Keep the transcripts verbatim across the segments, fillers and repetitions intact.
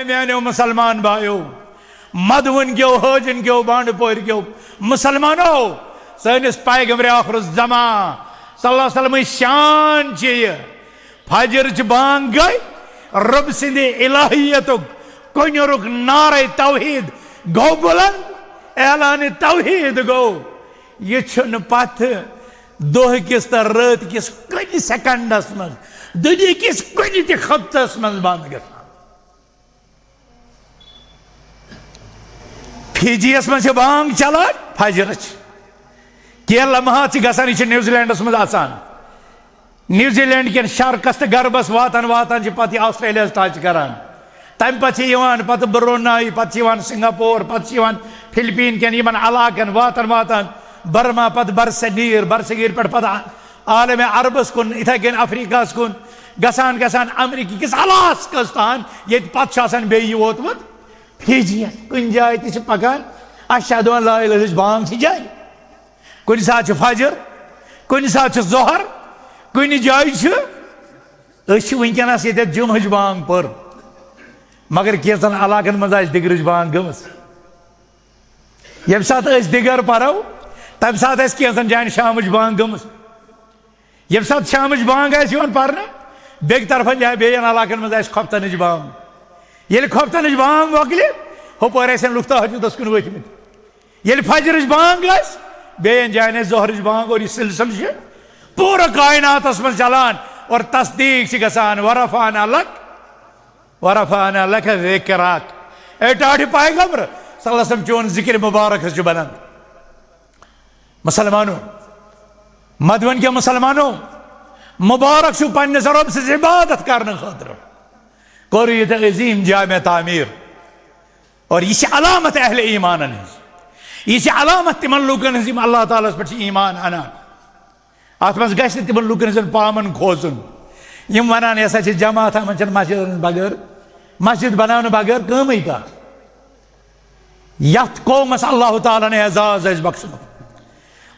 میانیو مسلمان بایو، مدوُن کیو، حٲجن کیو، بانڈٕ پورِ کیو مسلمانو، سٲنِس پیغمبر آخر الزمان صلی اللہ علیہ وسلم شان چھِ یہِ۔ فجر چہِ بانگ گٔے، رۄب سٕنٛدِ الہیتُک کُنیُرُک نعرے توحید گوٚو بلند، اعلان توحید گوٚو۔ یہِ چھُنہٕ پتہٕ دۄہ کِس تہٕ رٲتۍ کِس کُنہِ سیکنڈس منٛز، دُنیا کِس کُنہِ تہِ خطس منٛز بنٛد گژھان۔ فیجیَس منٛز چھِ بانگ چلان فجرٕچ۔ کینٛہہ لمحات چھِ گژھان، یہِ چھِ نیوزی لینڈس منٛز اژان۔ نیوزی لینڈ کٮ۪ن شرقس تہٕ غربس واتان واتان چھِ پتہٕ یہِ آسٹریلیاہس ٹچ کران۔ تمہِ پتہٕ چھِ یِوان پتہٕ برونائی، پتہٕ چھِ یِوان سنگاپور، پتہٕ چھِ یِوان فلپین کٮ۪ن یِمن علاقن واتان واتان برما، پتہٕ برصغیر، برصغیر پٮ۪ٹھ پتہٕ عالم عربس کُن، یِتھے کٔنۍ افریقہس کُن، گژھان گژھان امریکہ کِس الاسکس تام، ییٚتہِ پتہٕ چھُ آسان بیٚیہِ یہِ ووتمُت فیجیَس۔ کُنہِ جایہِ تہِ چھِ پکان، اشہد ان لا الہ الا اللہ ہٕچ بانگ چھِ جٲری۔ کُنہِ ساتہٕ چھُ فجر، کُنہِ ساتہٕ چھُ ظہر، کُنہِ جایہِ چھُ، أسۍ چھِ وٕنکیٚنس ییٚتٮ۪تھ جمعہٕچ بانگ پٔر، مگر کینٛژن علاقن منٛز آسہِ دِگرٕچ بانگ گٔمٕژ۔ ییٚمہِ ساتہٕ أسۍ دِگر پرو، تمہِ ساتہٕ آسہِ کینٛژن جاین شامٕچ بانگ گٔمٕژ۔ ییٚمہِ ساتہٕ شامٕچ بانگ آسہِ یِوان پرنہٕ، بیٚکہِ طرفن یا بیٚین علاقن منٛز آسہِ خۄفتنٕچ بانگ۔ ییٚلہِ خۄفتنٕچ بانگ مۄکلہِ، ہُپٲرۍ آسن لُکھ تہجدس کُن ؤتھمٕتۍ۔ ییٚلہِ فجرٕچ بانگ آسہِ، بیٚین جاین آسہِ ظہرٕچ بانگ، اور یہِ سلسلہٕ چھُ پوٗرٕ کائناتس منٛز چلان، اور تصدیق چھِ گژھان، "ورفعنا لک، ورفعنا لک ذکرک۔" اے ٹاٹھہِ پیغمبر صلی اللہ علیہ وسلم، چون ذکر مبارک حظ چھُ بنان۔ مسلمانو، مدوُن کیو مسلمانو، مبارک چھُ پننِس رۄب سٕنٛز عبادت کرنہٕ خٲطرٕ کوٚر یہِ عظیم جامع تعمیٖر۔ اور یہِ چھِ علامت اہل ایمانن ہٕنٛز، یہِ چھِ علامت تِمن لوٗکن ہٕنٛز یِم اللہ تعالیٰ ہس پٮ۪ٹھ چھِ ایمان انان۔ اتھ منٛز گژھِ نہٕ تِمن لوٗکن ہٕنٛزن پامن کھوژُن، یِم ونان، "یہِ ہسا چھِ جماعت، یِمن چھنہٕ مسجدن ہٕنٛز بغٲر، مسجد بناونہٕ بغٲر کٲمٕے کانٛہہ۔" یتھ قومس اللہ تعالیٰ ہن اعزاز آسہِ بخشمُت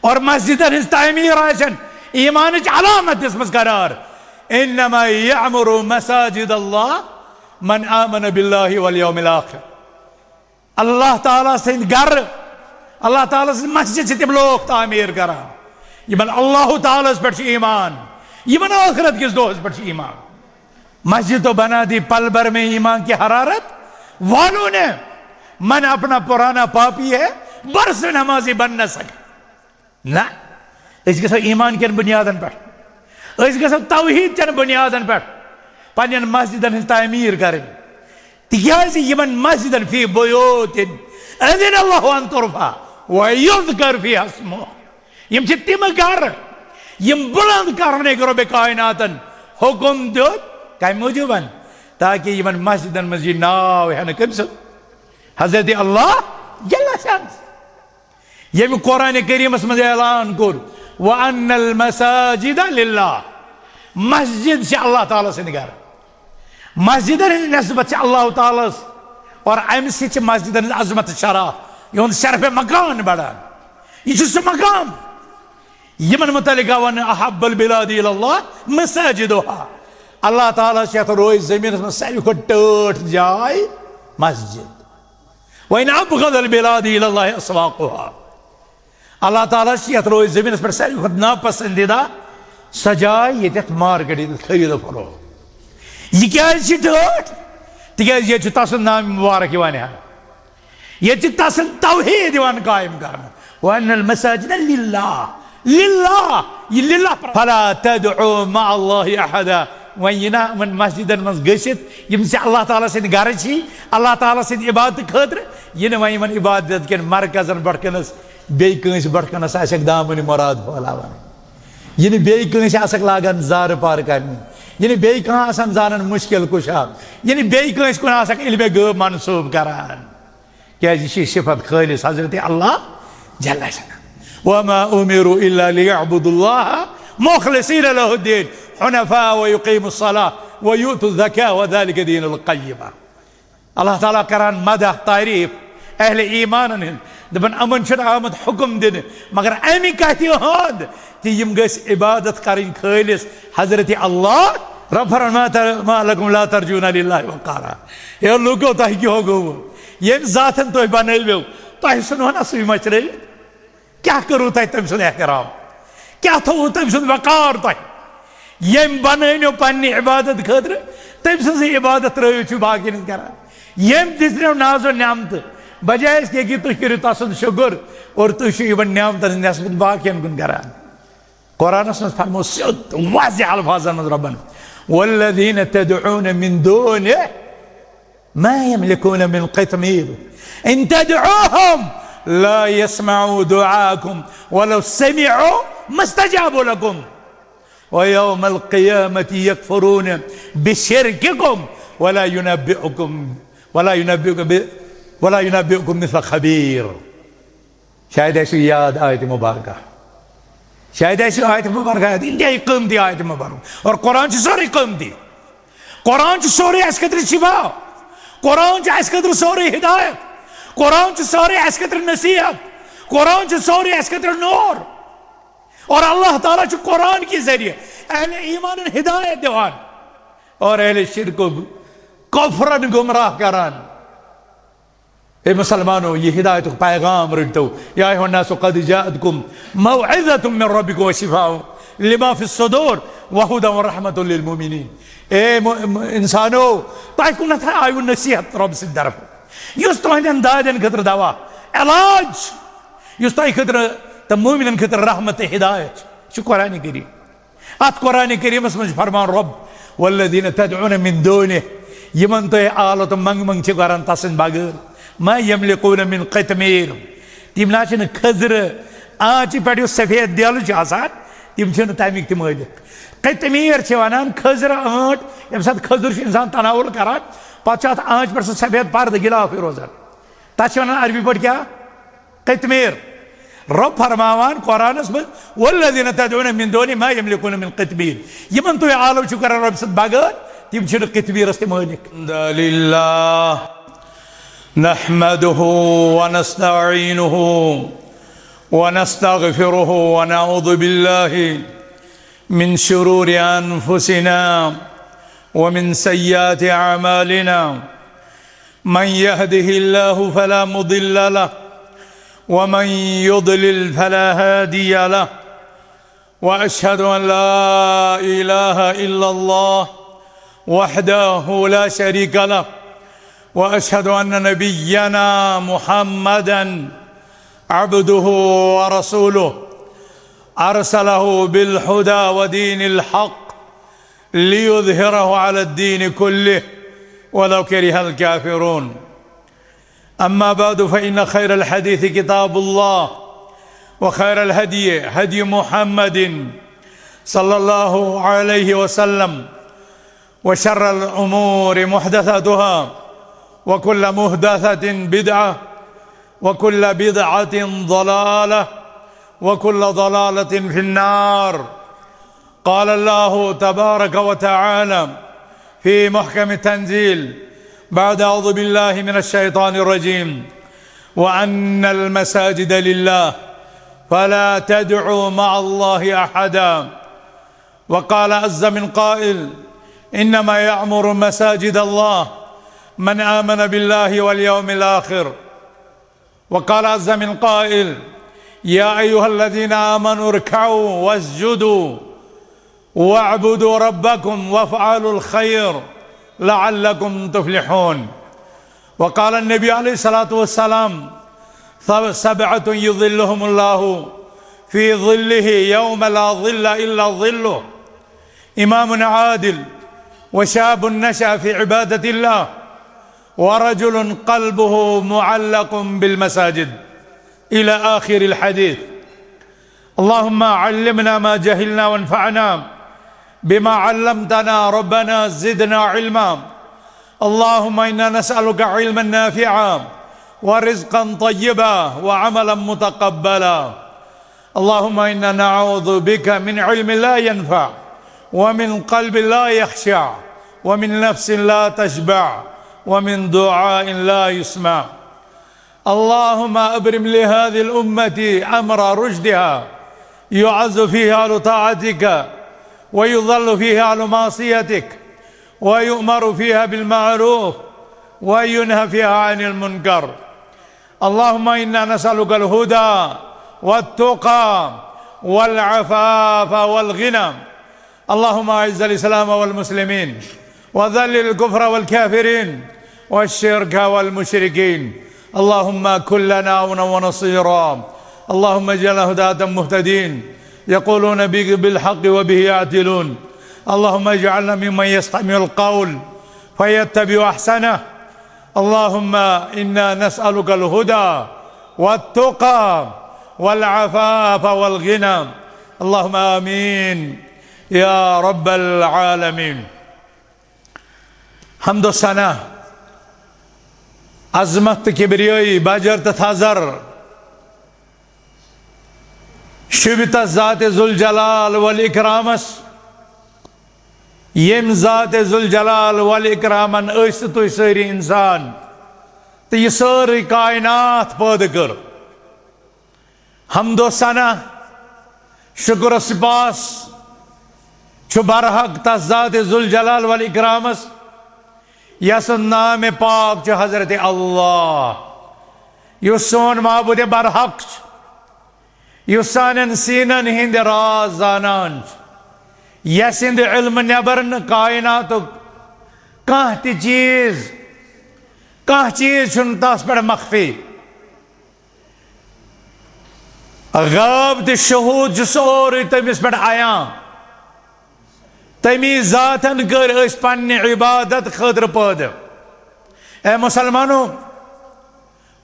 اور مسجدن ہٕنٛز تعمیٖر آسن ایمانٕچ علامت دِژمٕژ قرار، "انما یعمر مساجد اللہ من آمن باللہ والیوم الاخر۔" اللہ تعالیٰ سٕنٛدۍ گرٕ، اللہ تعالیٰ سٕنٛز مسجد چھِ تِم لوٗکھ تعمیٖر کران، یِمن اللہ تعالیٰ ہس پٮ۪ٹھ چھُ ایمان، یِمن ٲخرت کِس دۄہس پٮ۪ٹھ چھُ ایمان۔ مسجد تو بنا دی پل بھر میں ایمان کی حرارت والوں نے، من اپنا پرانا پاپی ہے، برس نمازی بن نہ سکے۔ نہ، أسۍ گژھو ایمان کٮ۪ن بُنیادن پٮ۪ٹھ، أسۍ گژھو توحیٖد چٮ۪ن بُنیادن پٮ۪ٹھ پننٮ۪ن مسجدن ہٕنٛز تعمیٖر کرٕنۍ۔ تِکیازِ یِمن مسجدن فی بیوتن اذن اللہ ان ترفع و یذکر فیہا اسمہ، یِم چھِ تِم گرٕ یِم بُلند کرنٕکۍ رۄبِ کائناتن حُکم دیُت۔ کمہِ موٗجوٗبن؟ تاکہِ یِمن مسجدن منٛز یی ناو ہٮ۪نہٕ کٔمۍ سُنٛد؟ حضرت اللہ جل شانہ۔ ییٚمہِ قرآن کریٖمس منٛز اعلان کوٚر، "وَأَنَّ الْمَسَاجِدَ لِلَّهِ"، مسجد چھِ اللہ تعالیٰ سٕنٛدِ گرٕ۔ مسجدن ہٕنٛز نسبت چھِ اللہ تعالیٰ ہس، اور امہِ سۭتۍ چھِ مسجدن ہٕنٛز عظمت شرح، یِہُنٛد شرف مکان بڑان۔ یہِ چھُ سُہ مقام یِمن متعلق آو وننہٕ، "احب البلاد الی اللہ مساجدہا"۔ اللہ تعالیٰ ہس چھِ یتھ روے زمینس منٛز ساروی کھۄتہٕ ٹٲٹھ جاے مسجد۔ "وَإِنَّ أَبْغَضَ الْبِلَادِ إِلَى اللَّهِ أَسْوَاقُهَا"۔ اللہ تعالیٰ ہس چھِ یتھ روے زمینس پٮ۪ٹھ ساروی کھۄتہٕ ناپسندیدہ سۄ جاے، ییٚتٮ۪تھ مارکیٹ، ییٚتٮ۪تھ خرید و فروخت۔ یہِ کیازِ چھِ ٹٲٹھ؟ تِکیازِ ییٚتہِ چھُ تسُنٛد نام مبارک یِوان ہٮ۪نہٕ۔ ییٚتہِ چھِ تسُنٛد توحیٖد یِوان قٲیِم کرنہٕ۔ "وَأَنَّ الْمَسَاجِدَ لِلَّهِ"، لِلّٰہ، یہِ لِلّٰہ۔ "فَلَا تَدْعُوا مَعَ اللَّهِ أَحَدًا"۔ وۄنۍ یہِ نہ یِمن مسجدن منٛز گٔژھِتھ، یِم زِ اللہ تعالیٰ سٕنٛدِ گرٕ چھِ، اللہ تعالیٰ سٕنٛدِ عبادتہٕ خٲطرٕ، یہِ نہٕ وۄنۍ یِمن عبادت کٮ۪ن مرکزن پٮ۪ٹھ کٕنس بیٚیہِ کٲنٛسہِ پٮ۪ٹھ کٕنس آسٮ۪کھ دامنہِ مراد پھٲلاوان، یہِ نہٕ بیٚیہِ کٲنٛسہِ آسٮ۪کھ لاگان زارٕ پار کرنہِ، یہِ نہٕ بیٚیہِ کانٛہہ آسان زانان مُشکِل کُشا، یہِ نہٕ بیٚیہِ کٲنٛسہِ کُن آسٮ۪کھ علمِ غٲب منسوٗب کران۔ کیازِ یہِ چھِ صفت خٲلص حضرت اللہ جل شانہ۔ "وَمَا أُمِرُوا إِلَّا لِيَعْبُدُوا اللَّهَ مُخْلِصِينَ لَهُ الدِّينَ حُنَفَاءَ وَيُقِيمُوا الصَّلَاةَ وَيُؤْتُوا الزَّكَاةَ وَذَلِكَ دِينُ الْقَيِّمَةِ۔" اللہ تعالیٰ کران مدح، تعریف اہل ایمانن ہُنٛد، دپان، یِمن چھُنہٕ آمُت حکم دِنہٕ مگر امہِ کتھِ ہُنٛد کہِ یِم گٔژھۍ عبادت کرٕنۍ خٲلص حضرت اللہ رب فرماتا، ما لکم لا ترجون للہ وقارا۔ اے لوکو، تۄہہِ کیٛاہ گوٚوٕ؟ ییٚمہِ ذاتن تُہۍ بنٲوِو، تۄہہِ ژھٕنوٕ نا سُے مٔشرٲوِتھ؟ کیٛاہ کوٚروٕ تۄہہِ تٔمۍ سُنٛد احترام؟ کیٛاہ تھوٚوٕ تٔمۍ سُنٛد وقار تۄہہِ؟ ییٚمۍ بنٲونو پننہِ عبادت خٲطرٕ، تٔمۍ سٕنٛزٕے عبادت ترٲوِو چھِو باقین ہٕنٛز کران۔ ییٚمۍ دِژنو ناز و نعمتہٕ، بجایہِ اَسہِ کہِ تُہۍ کٔرِو تسُنٛد شُکر اور تُہۍ چھِو یِمن نعمتن ہٕنٛز نسبت باقین کُن کران۔ قرآنس منٛز فرمو سیوٚد واضح الفاظن منٛز ربن، والذین تدعون من دونه ما یملکون من قطمیر ان تدعوهم لا یسمعوا دعاءکم ولو سمعوا ما استجابوا لکم ویوم القیامة یکفرون بشرککم ولا ینبئکم ولا ینبئک ب- ولا ینبئکم مثل خبیر۔ شاید آسہِ یاد آیت مبارکہ، شاید آسہِ آیت مبارکہ یاد، انتہائی قۭمتی آیت مبارکہ۔ اور قرآن چھُ سورُے قۭمتی۔ قرآن چھُ سورُے اَسہِ خٲطرٕ شفا۔ قرآن چھُ اَسہِ خٲطرٕ سورُے ہدایت۔ قرآن چھُ سورُے اَسہِ خٲطرٕ نصیحت۔ قرآن چھُ سورُے اَسہِ خٲطرٕ نور۔ اور اللہ تعالیٰ چھُ قرآن کہِ ذریعہ اہل ایمانن ہدایت دِوان اور اہل شرک و کفرن گمراہ کران۔ اے مسلمانو، یہِ ہدایتُک پیغام رٔٹتو۔ یا ایھا الناس قد جاءتکم موعظۃ من ربکم وشفاء لما فی الصدور وہدی ورحمۃ للمؤمنین۔ اے مو-، مو-، انسانو، تۄہہِ کُنتھ آیوٕ نصیحت رۄب سٕنٛدِ طرفہٕ، یُس تُہنٛدٮ۪ن دادٮ۪ن خٲطرٕ دوا، علاج، یُس تۄہہِ خٲطرٕ تہٕ مومنن خٲطرٕ رحمت تہٕ ہدایت چھُ، یہِ چھُ قرآن کریم۔ اتھ قرآن کریمس منٛز چھُ فرمان رۄب، والذین تدعون من دونہ، یِمن تُہۍ آلو تہٕ منٛگ منٛگ چھِ کران تسٕنٛدِ بغٲر، ما یملکون من قطمیر، تِم نہ چھِنہٕ کھٔزرٕ آنٛچہِ پٮ۪ٹھ یُس سفید دیلہٕ چھُ آسان، تِم چھِنہٕ تمیُک تہِ مٲلِک۔ قطمیر چھِ ونان کھٔزرٕ آنٛٹ، ییٚمہِ ساتہٕ کھٔزٕر چھُ انسان تناول کران، پتہٕ چھُ اتھ آنٛچہِ پٮ۪ٹھ سُہ سفید پردٕ غلافٕے روزان۔ تتھ چھِ ونان عربی پٲٹھۍ کیٛاہ؟ قطمیر۔ رۄب فرماوان قرآنس منٛز، والذین تدعون من دونہ ما یملکون من قطمیر، یِمن تُہۍ آلو چھِو کران رۄبہِ سۭتۍ بغٲر، تِم چھِنہٕ قطمیرس تہِ مٲلِک۔ الحمد للہ، نحمده ونستعينه ونستغفره ونعوذ بالله من شرور أنفسنا ومن سيئات أعمالنا۔ من يهده الله فلا مضل له، ومن يضلل فلا هادي له، وأشهد أن لا إله إلا الله وحده لا شريك له، وأشهد أن نبينا محمدا عبده ورسوله، أرسله بالهدى ودين الحق ليظهره على الدين كله ولو كره الكافرون۔ أما بعد، فإن خير الحديث كتاب الله، وخير الهدي هدي محمد صلى الله عليه وسلم، وشر الأمور محدثاتها، وكل محدثة بدعة، وكل بدعة ضلالة، وكل ضلالة في النار۔ قال الله تبارك وتعالى في محكم التنزيل بعد أعوذ بالله من الشيطان الرجيم، وأن المساجد لله فلا تدعوا مع الله أحدا، وقال عز من قائل، إنما يعمر مساجد الله من آمن بالله واليوم الآخر، وقال عز من قائل، يا أيها الذين آمنوا اركعوا واسجدوا واعبدوا ربكم وافعلوا الخير لعلكم تفلحون۔ وقال النبي عليه الصلاة والسلام، سبعة يظلهم الله في ظله يوم لا ظل إلا ظله، إمام عادل، وشاب نشأ في عبادة الله، ورجل قلبه معلق بالمساجد، إلى آخر الحديث۔ اللهم علمنا ما جهلنا وانفعنا بما علمتنا، ربنا زدنا علما۔ اللهم إنا نسألك علما نافعا ورزقا طيبا وعملا متقبلا۔ اللهم إنا نعوذ بك من علم لا ينفع، ومن قلب لا يخشع، ومن نفس لا تشبع، ومن دعاء لا يسمع۔ اللهم أبرم لهذه الأمة أمر رشدها، يعز فيه أهل طاعتك، ويضل فيها على معصيتك، ويؤمر فيها بالمعروف، وينهى فيها عن المنكر. اللهم إنا نسألك الهدى والتقى والعفاف والغنى. اللهم أعز الإسلام والمسلمين، وذلل الكفر والكافرين، والشرك والمشركين. اللهم كن لنا عونا ونصيرا. اللهم اجعلنا هداة مهتدين، يقولون بك بالحق وبه يعدلون. اللهم اجعلنا ممن يستمع القول فيتبع أحسنه. اللهم إنا نسألك الهدى والتقى والعفاف والغنى. اللهم آمين يا رب العالمين. حمد و ثنا، عظمت تہٕ کبریٲیی، بجر تہٕ تھزر، شوٗبہِ تس ذات ذوالجلال والاکرامس، ییٚمۍ ذات ذوالجلال والاکرامن أسۍ تہٕ تُہۍ سٲری انسان تہٕ یہِ سٲرٕے کائنات پٲدٕ کٔر۔ حمد و ثنا، شکر و سپاس چھُ برحق تس ذات ذوالجلال والاکرامس، یس نام پاک چھُ حضرت اللہ، یُس سون معبود برحق چھُ، یُس سانٮ۪ن سیٖنن ہٕنٛدۍ راز زانان چھُ، یس سٕنٛدِ علمہٕ نٮ۪بر نہٕ کائناتُک کانٛہہ تہِ چیٖز، کانٛہہ چیٖز چھُنہٕ تس پٮ۪ٹھ مخفی۔ غٲب تہٕ شہوٗد چھُ سورُے تٔمِس پٮ۪ٹھ عیاں۔ تٔمی ذاتن کٔرۍ أسۍ پننہِ عبادت خٲطرٕ پٲدٕ۔ اے مسلمانو،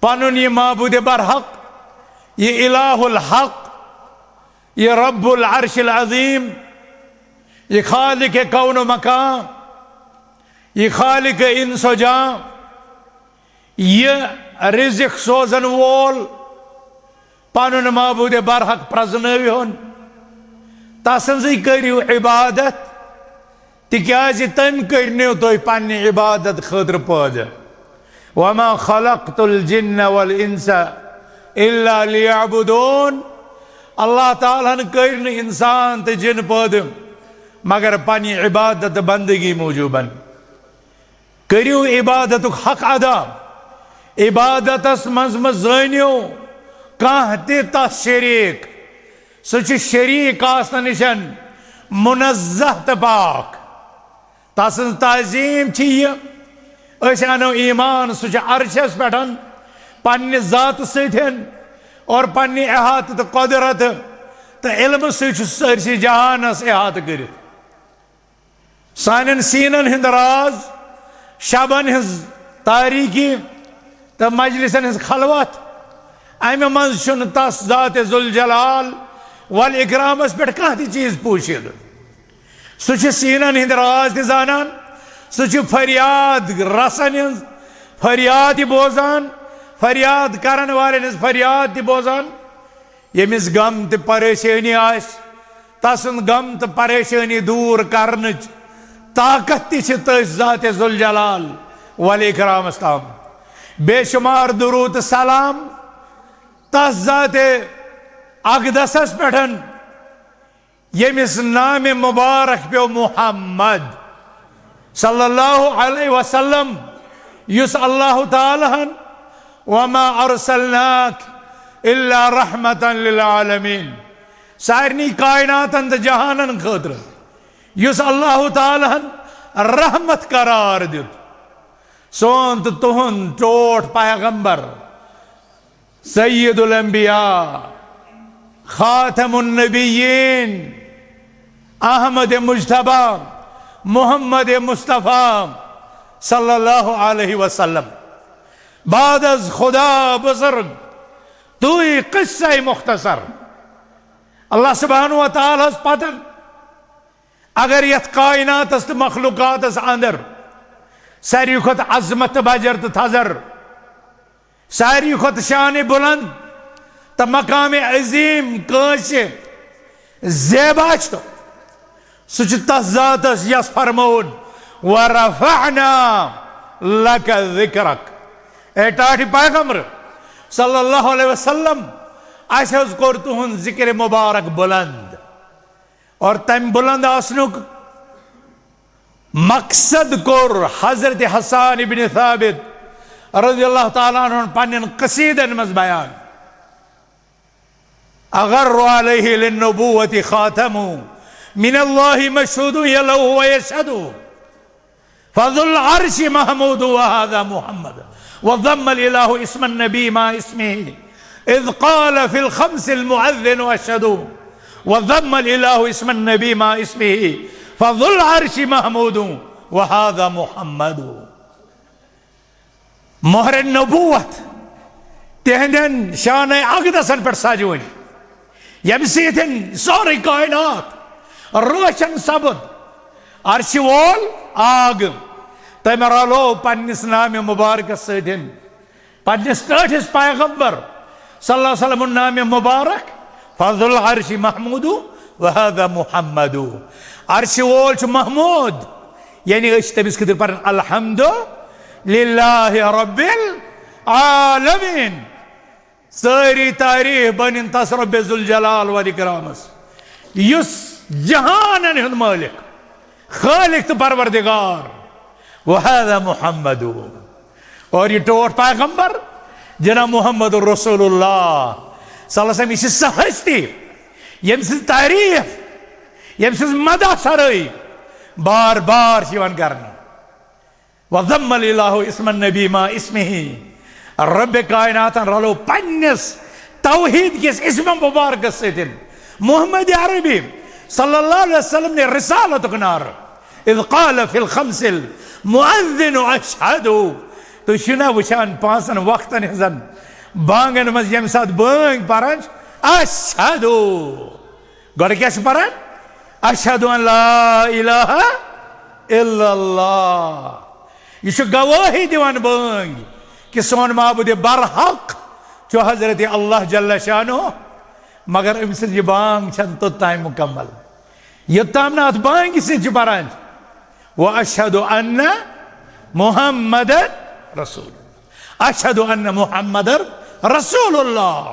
پنُن یہِ معبود برحق، یہِ الہ الحق، یہِ رب العرش العظیم، یہِ خالق کون و مکان، یہِ خالق انس و جان، یہِ رزق سوزن وول، پنُن معبود برحق پرزنٲوِہُن، تسٕنزٕے کٔرِو عبادت، تِکیازِ تٔمۍ کٔرنو تُہۍ پننہِ عبادت خٲطرٕ پٲدٕ۔ وما خلقت الجن والانس الا لیعبدون۔ اللہ تعالیٰ ہن کٔرۍ نہٕ انسان تہٕ جن پٲدٕ مگر پننہِ عبادت تہٕ بندگی موٗجوٗبن۔ کٔرِو عبادتُک حق ادا۔ عبادتس منٛز مہ زٲنِو کانٛہہ تہِ تس شریٖک۔ سُہ چھُ شریٖک آسنہٕ نِش منزہ تہٕ پاک۔ تسٕنٛز تعظیٖم چھِ یہِ، أسۍ انو ایمان، سُہ چھُ عرشس پٮ۪ٹھ پننہِ ذاتہٕ سۭتۍ اور پننہِ احاطہٕ تہٕ قدرت تہٕ علمہٕ سۭتۍ چھُ سٲرسٕے جہانس احاطہٕ کٔرِتھ۔ سانٮ۪ن سیٖنن ہُنٛد راز، شبن ہٕنٛز تاریٖکی تہٕ مجلسن ہٕنٛز خلوت، امہِ منٛز چھُنہٕ تس ذات ذوالجلال والاکرامس پٮ۪ٹھ کانٛہہ تہِ چیٖز پوٗشِتھ۔ سُہ چھُ سیٖنن ہٕنٛدۍ راز تہِ زانان، سُہ چھُ فریاد رسن ہٕنٛز فریاد تہِ بوزان، فریاد کرن والٮ۪ن ہٕنٛز فریاد تہِ بوزان۔ ییٚمِس غم تہٕ پریشٲنی آسہِ، تسُنٛد غم تہٕ پریشٲنی دوٗر کرنٕچ طاقت تہِ چھِ تٔتھۍ ذات ذوالجلال والاکرامس تام۔ بے شمار درود تہٕ سلام تس ذات اقدسس پٮ۪ٹھ، ییٚمِس نامِ مبارک پیوٚو محمد صلی اللہ علیہ وسلم، یُس اللہ تعالیٰ ہن وما ارسلناک الا رحمتا للعالمین، سارنٕے کائناتن تہٕ جہانن خٲطرٕ یُس اللہ تعالیٰ ہن رحمت قرار دیُت۔ سون تہٕ تُہُنٛد ٹوٹھ پیغمبر، سید الانبیاء، خاتم النبیین، احمد مجتبی، محمد مصطفی صلی اللہ علیہ وسلم۔ بعد از خدا بزرگ، توی قصہ مختصر۔ اللہ سبحانہ و تعالیٰ ہس پتہ، اگر یتھ کائناتس تہٕ مخلوقاتس اندر ساروی کھۄتہٕ عظمت تہٕ بجر تہٕ تھزر، ساروی کھۄتہٕ شانِ بلند تہٕ مقامِ عظیم کٲنٛسہِ زیبا چھُ، سُہ چھُ تس ذاتس یس فرمووُن، "ورفعنا لک ذکرک"۔ اے ٹاٹھہِ پیغمبر صلی اللہ علیہ وسلم، اسہِ حظ کوٚر تُہُنٛد ذکر مبارک بلند۔ اور تمہِ بلند آسنُک مقصد کوٚر حضرت حسان ابن ثابت رضی اللہ تعالیٰ عنہ پننٮ۪ن قصیٖدن منٛز بیان۔ أغر عليه للنبوة خاتم، من الله مشهود يلوح ويشهد، فذو العرش محمود وهذا محمد، وضم الإله اسم النبي مع اسمه، إذ قال في الخمس المؤذن أشهد، وضم الإله اسم النبي مع اسمه، فذو العرش محمود وهذا محمد۔ مہر نبوت تہندٮ۪ن شانہ اقدسن پٮ۪ٹھ سجوٕنۍ، ییٚمہِ سۭتۍ سورُے کائنات روشن سپُد۔ عرشہِ وول آگ تٔمۍ رلوو پننِس نامہِ مبارکس سۭتۍ، پننِس ٹٲٹھِس پیغمبر صلی اللہ علیہ وسلم نامہِ مبارک، فذو العرش محمود وهذا محمد۔ عرشہِ وول چھُ محمود، یعنی أسۍ چھِ تٔمِس خٲطرٕ پران الحمد للہ رب العالمین۔ سٲری تعریف بنن تس رب ذوالجلال والاکرامس، یُس جہانن ہُنٛد مٲلک، خالق تہٕ پروردگار۔ وهذا محمد۔ اور یہِ ٹوٹھ پیغمبر جناب محمد رسول اللہ صلی اللہ علیہ وسلم، یہِ چھِ سۄ ہستی، ییٚمہِ سٕنٛز تعریف، ییٚمہِ سٕنٛز مدح سرٲے بار بار چھِ یِوان کرنہٕ۔ وضم الالہ اسم النبی مع اسمہ۔ رب کائناتن رلو پننِس توحید کِس اسم مبارکس سۭتۍ۔ محمد عربی صلی اللہ علیہ وسلم نے رسالتُک نعرٕ، اذ قال فی الخمس المؤذن اشہد۔ تُہۍ چھِو نا وٕچھان پانٛژن وقتن ہٕنٛزن بانگن منٛز ییٚمہِ ساتہٕ بٲنگ پران چھِ، اشہد۔ گۄڈٕ کیٛاہ چھِ پران؟ اشہد ان لا الہ الا اللہ۔ یہِ چھُ گوٲہی دِوان بٲنگ کہِ سون معبود برحق چھُ حضرت اللہ جل شانہ، مگر أمۍ سٕنٛز یہِ بانگ چھنہٕ توٚتام مکمل، یوٚتام نہٕ اتھ بانگہِ سۭتۍ چھِ پران، واشہد ان محمد رسول اللہ، اشہد ان محمد رسول اللہ۔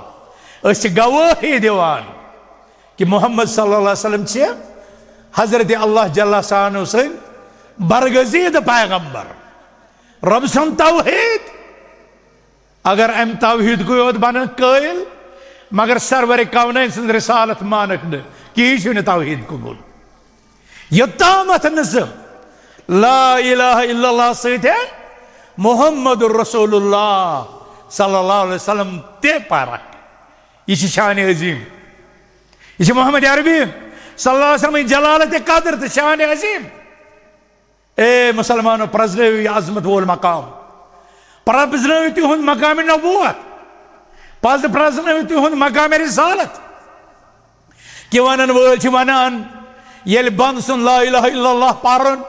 أسۍ چھِ گوٲہی دِوان کہ محمد صلی اللہ علیہ وسلم چھِ حضرت اللہ جل شانہ سٕنٛدۍ برگزید پیغمبر۔ رب سُنٛد توحید، اگر امہِ توحید کُے یوت بنن قٲیل، مگر سرور کونین سٕنٛز رسالت مانکھ نہٕ، کِہیٖنۍ چھُنہٕ توحید قبول۔ یوٚتامتھ نہٕ سُہ لا الہ الا اللہ سۭتۍ محمد رسول اللہ صلی اللہ علیہ وسلم تہِ پرکھ۔ یہِ چھِ شان عظیم۔ یہِ چھِ محمد عربی صلی اللہ علیہ وسلم جلالت قدر تہٕ شان عظیم۔ اے مسلمانو، پرزنٲوِو یہِ عظمت وول مقام، پرزنٲوِو تِہُنٛد مقام نبوت، پز پرزنٲوِو تِہُنٛد مقام رسالت۔ کہ ونن وٲلۍ چھِ ونان، ییٚلہِ بنٛد سُنٛد لا الہ الا اللہ پرُن،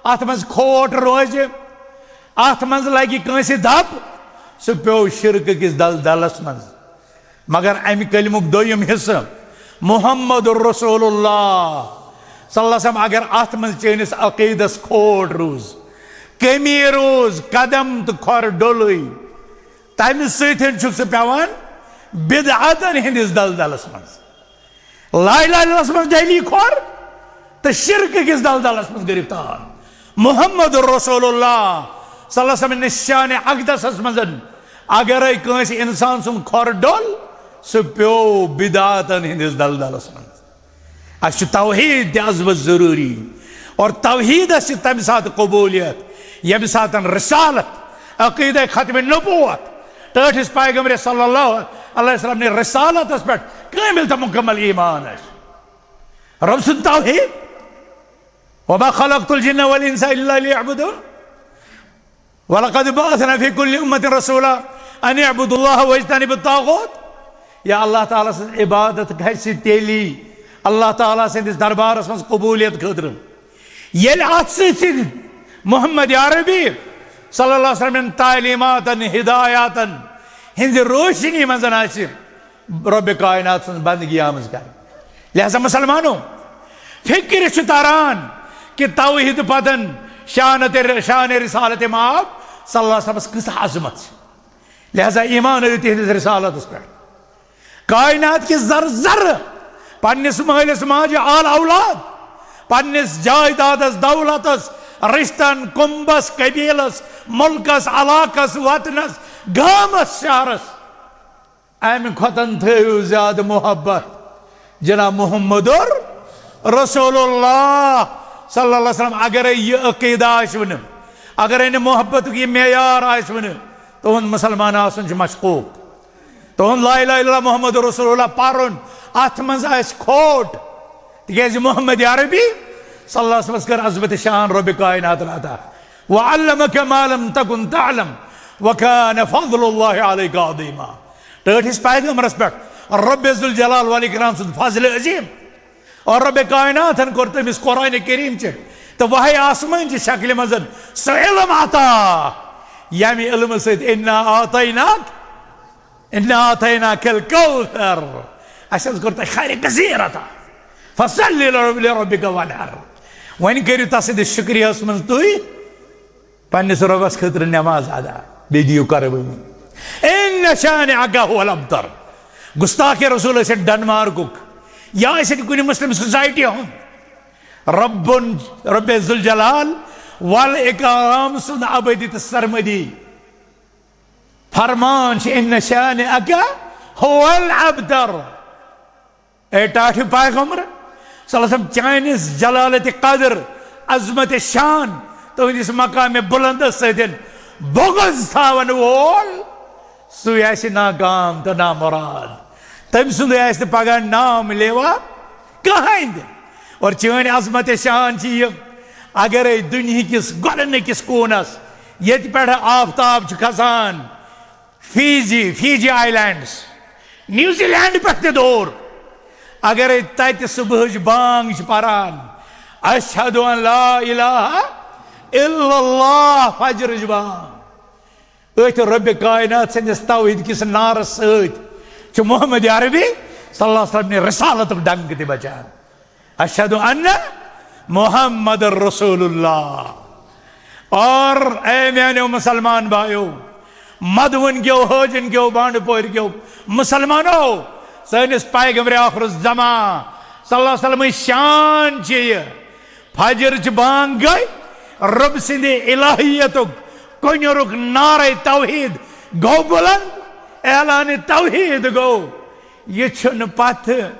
اتھ منٛز کھوٹ روزِ، اتھ منٛز لگہِ کٲنٛسہِ دب، سُہ پیوٚو شرکہٕ کِس دلدلس منٛز۔ مگر امہِ کلمُک دوٚیِم حصہٕ، محمد رسول اللہ صلی اللہ علیہ وسلم، اگر اتھ منٛز چٲنِس عقیدس کھوٹ روٗز، کمی روٗز، قدم تہٕ کھۄر ڈوٚلٕے، تمہِ سۭتۍ چھُکھ ژٕ پٮ۪وان بدعتن ہٕنٛدِس دلدلس منٛز۔ لا الہ الا اللہ منٛز ڈہلی کھۄر تہٕ شرک کِس دلدلس منٛز گرفتار۔ محمد رسول اللہ صلی اللہ علیہ وسلم نِش شان اقدسس منٛز اگرے کٲنٛسہِ انسان سُنٛد کھۄر ڈوٚل، سُہ پیوٚو بدعتن ہٕنٛدِس دلدلس منٛز۔ اسہِ چھُ توحید تہِ عظمت ضروٗری، اور توحیدس چھِ تمہِ ساتہٕ قبولیت، ییٚمہِ ساتہٕ رسالت، عقیدہ ختم نبوت، ٹٲٹھِس پیغمبر صلی اللہ علیہ وسلم نے رسالتس پٮ۪ٹھ کامل تہٕ مکمل ایمان آسہِ۔ رب سُنٛد توحید، وما خلقت الجن والانس الا ليعبدون، ولقد بعثنا في كل امة رسولا ان اعبدوا الله واجتنبوا الطاغوت۔ یا اللہ تعالیٰ سٕنٛز عبادت گژھِ تیٚلی اللہ تعالیٰ سٕنٛدِس دربارس منٛز قبولیت خٲطرٕ، ییٚلہِ اتھ سۭتۍ سۭتۍ محمد عربی صلی اللہ علیہ وسلم تعلیماتن، ہدایاتن ہٕنٛزِ روشنی منٛز آسہِ رب کائنات سٕنٛز بندگی آمٕژ کرنہٕ۔ لہذا مسلمانو، فکر چھُ تران کہ توحید پتن شان تر-، شان رسالت مآب صلی اللہ علیہ وسلمس کۭژاہ عظمت چھِ۔ لہذا ایمان ٲیِو تِہنٛدِس رسالتس پٮ۪ٹھ۔ کائنات کہِ ذرٕ ذرٕ پننِس مٲلِس ماجہِ، آل اولاد، پننِس جائیدادس، دولتس، رشتن، کُمبس، قبیلس، مُلکس، علاقس، وطنس، گامس، شہرس، امہِ کھۄتن تھٲیِو زیادٕ محبت جناب محمد رسول اللہ صلی اللہ علیہ وسلم۔ اگرے یہِ عقیدٕ آسہِ وُنہِ، اگرے نہٕ محبتُک یہِ معیار آسہِ وُنہِ، تُہُنٛد مسلمان آسُن چھُ مشکوک۔ تُہُنٛد لا الہ الا اللہ محمد رسول اللہ پرُن، اتھ منٛز آسہِ کھوٹ، تِکیازِ محمد عربی صلی اللہ علیہ وسلمس کٔر عظمت شان رۄبِ کائناتن عطا۔ وعلمك ما لم تكن تعلم وكان فضل الله عليك عظيما۔ ٹٲٹھِس پیغمبرس پٮ۪ٹھ رۄبِ ذوالجلال والاکرام سُنٛد فضل عظیم۔ اور رۄبِ کائناتن کوٚر تٔمِس قرآن کریم چہِ تہٕ وحی آسمٲنۍ چہِ شکلہِ منٛز سُہ علم عطا، ییٚمہِ علمہٕ سۭتۍ انا اعطیناک، انا اعطیناک الکوثر، اسہِ حظ کوٚر تۄہہِ خیرِ کثیر عطا۔ فصل لرب-، لربک وانحر۔ وۄنۍ کٔرِو تس سٕنٛدِس شُکریہس منٛز تُہۍ پننِس رۄبس خٲطرٕ نماز ادا، بیٚیہِ دِیِو قربٲنی۔ ان شانئک هو الابتر۔ گستاخ رسول ٲسِن ڈنمارکُک یا ٲسِن کُنہِ مسلم سوسائٹی ہُنٛد، ربُن، رۄبِ ذوالجلال والاکرام سُنٛد ابدی تہٕ سرمدی فرمان چھُ، ان شانئک هو الابتر۔ اے ٹاٹھہِ پیغمبر صلی اللہ علیہ وسلم، چٲنِس جلالت قدر، عظمت شان، تُہنٛدِس مقام بلندس سۭتۍ بغض تھاون وول، سُے آسہِ ناکام تہٕ نامراد۔ تٔمۍ سُنٛدُے آسہِ نہٕ پگاہ نام لیوا کٕہٕنۍ تہِ۔ اور چٲنۍ عظمت شان چھِ یہِ، اگرے دُنیہکِس گۄڈٕنِکِس کوٗنس، ییٚتہِ پٮ۪ٹھ آفتاب چھُ کھسان، فیجی، فیجی آیلینڈز، نیوزی لینڈ پٮ۪ٹھ تہِ دوٗر، اگرے تتہِ صبحٕچ بانگ چھِ پران، اشہد ان لا الہ الا اللہ، فجرٕچ بانگ، أتھۍ رۄبِ کائنات سٕنٛدِس توحید کِس نعرس سۭتۍ چھُ محمد عربی صلی اللہ علیہ وسلم نہِ رسالتُک ڈنگ تہِ بجان۔ اشہد ان محمد رسول اللہ۔ اور اے میانیو مسلمان بھائیو، مدوُن کیو، حٲجِن کیو، بانڈٕ پورِ کیو مسلمانو، سٲنِس پیغمبر آخر الزمان صلی اللہ علیہ وسلم شان چھِ یہِ۔ فجر چہِ بانگ گٔے، رۄب سٕنٛدِ الہیتُک کۄنیُرُک نعرے توحید گوٚو بلند، اعلانِ توحید گوٚو۔ یہِ چھُنہٕ پتہٕ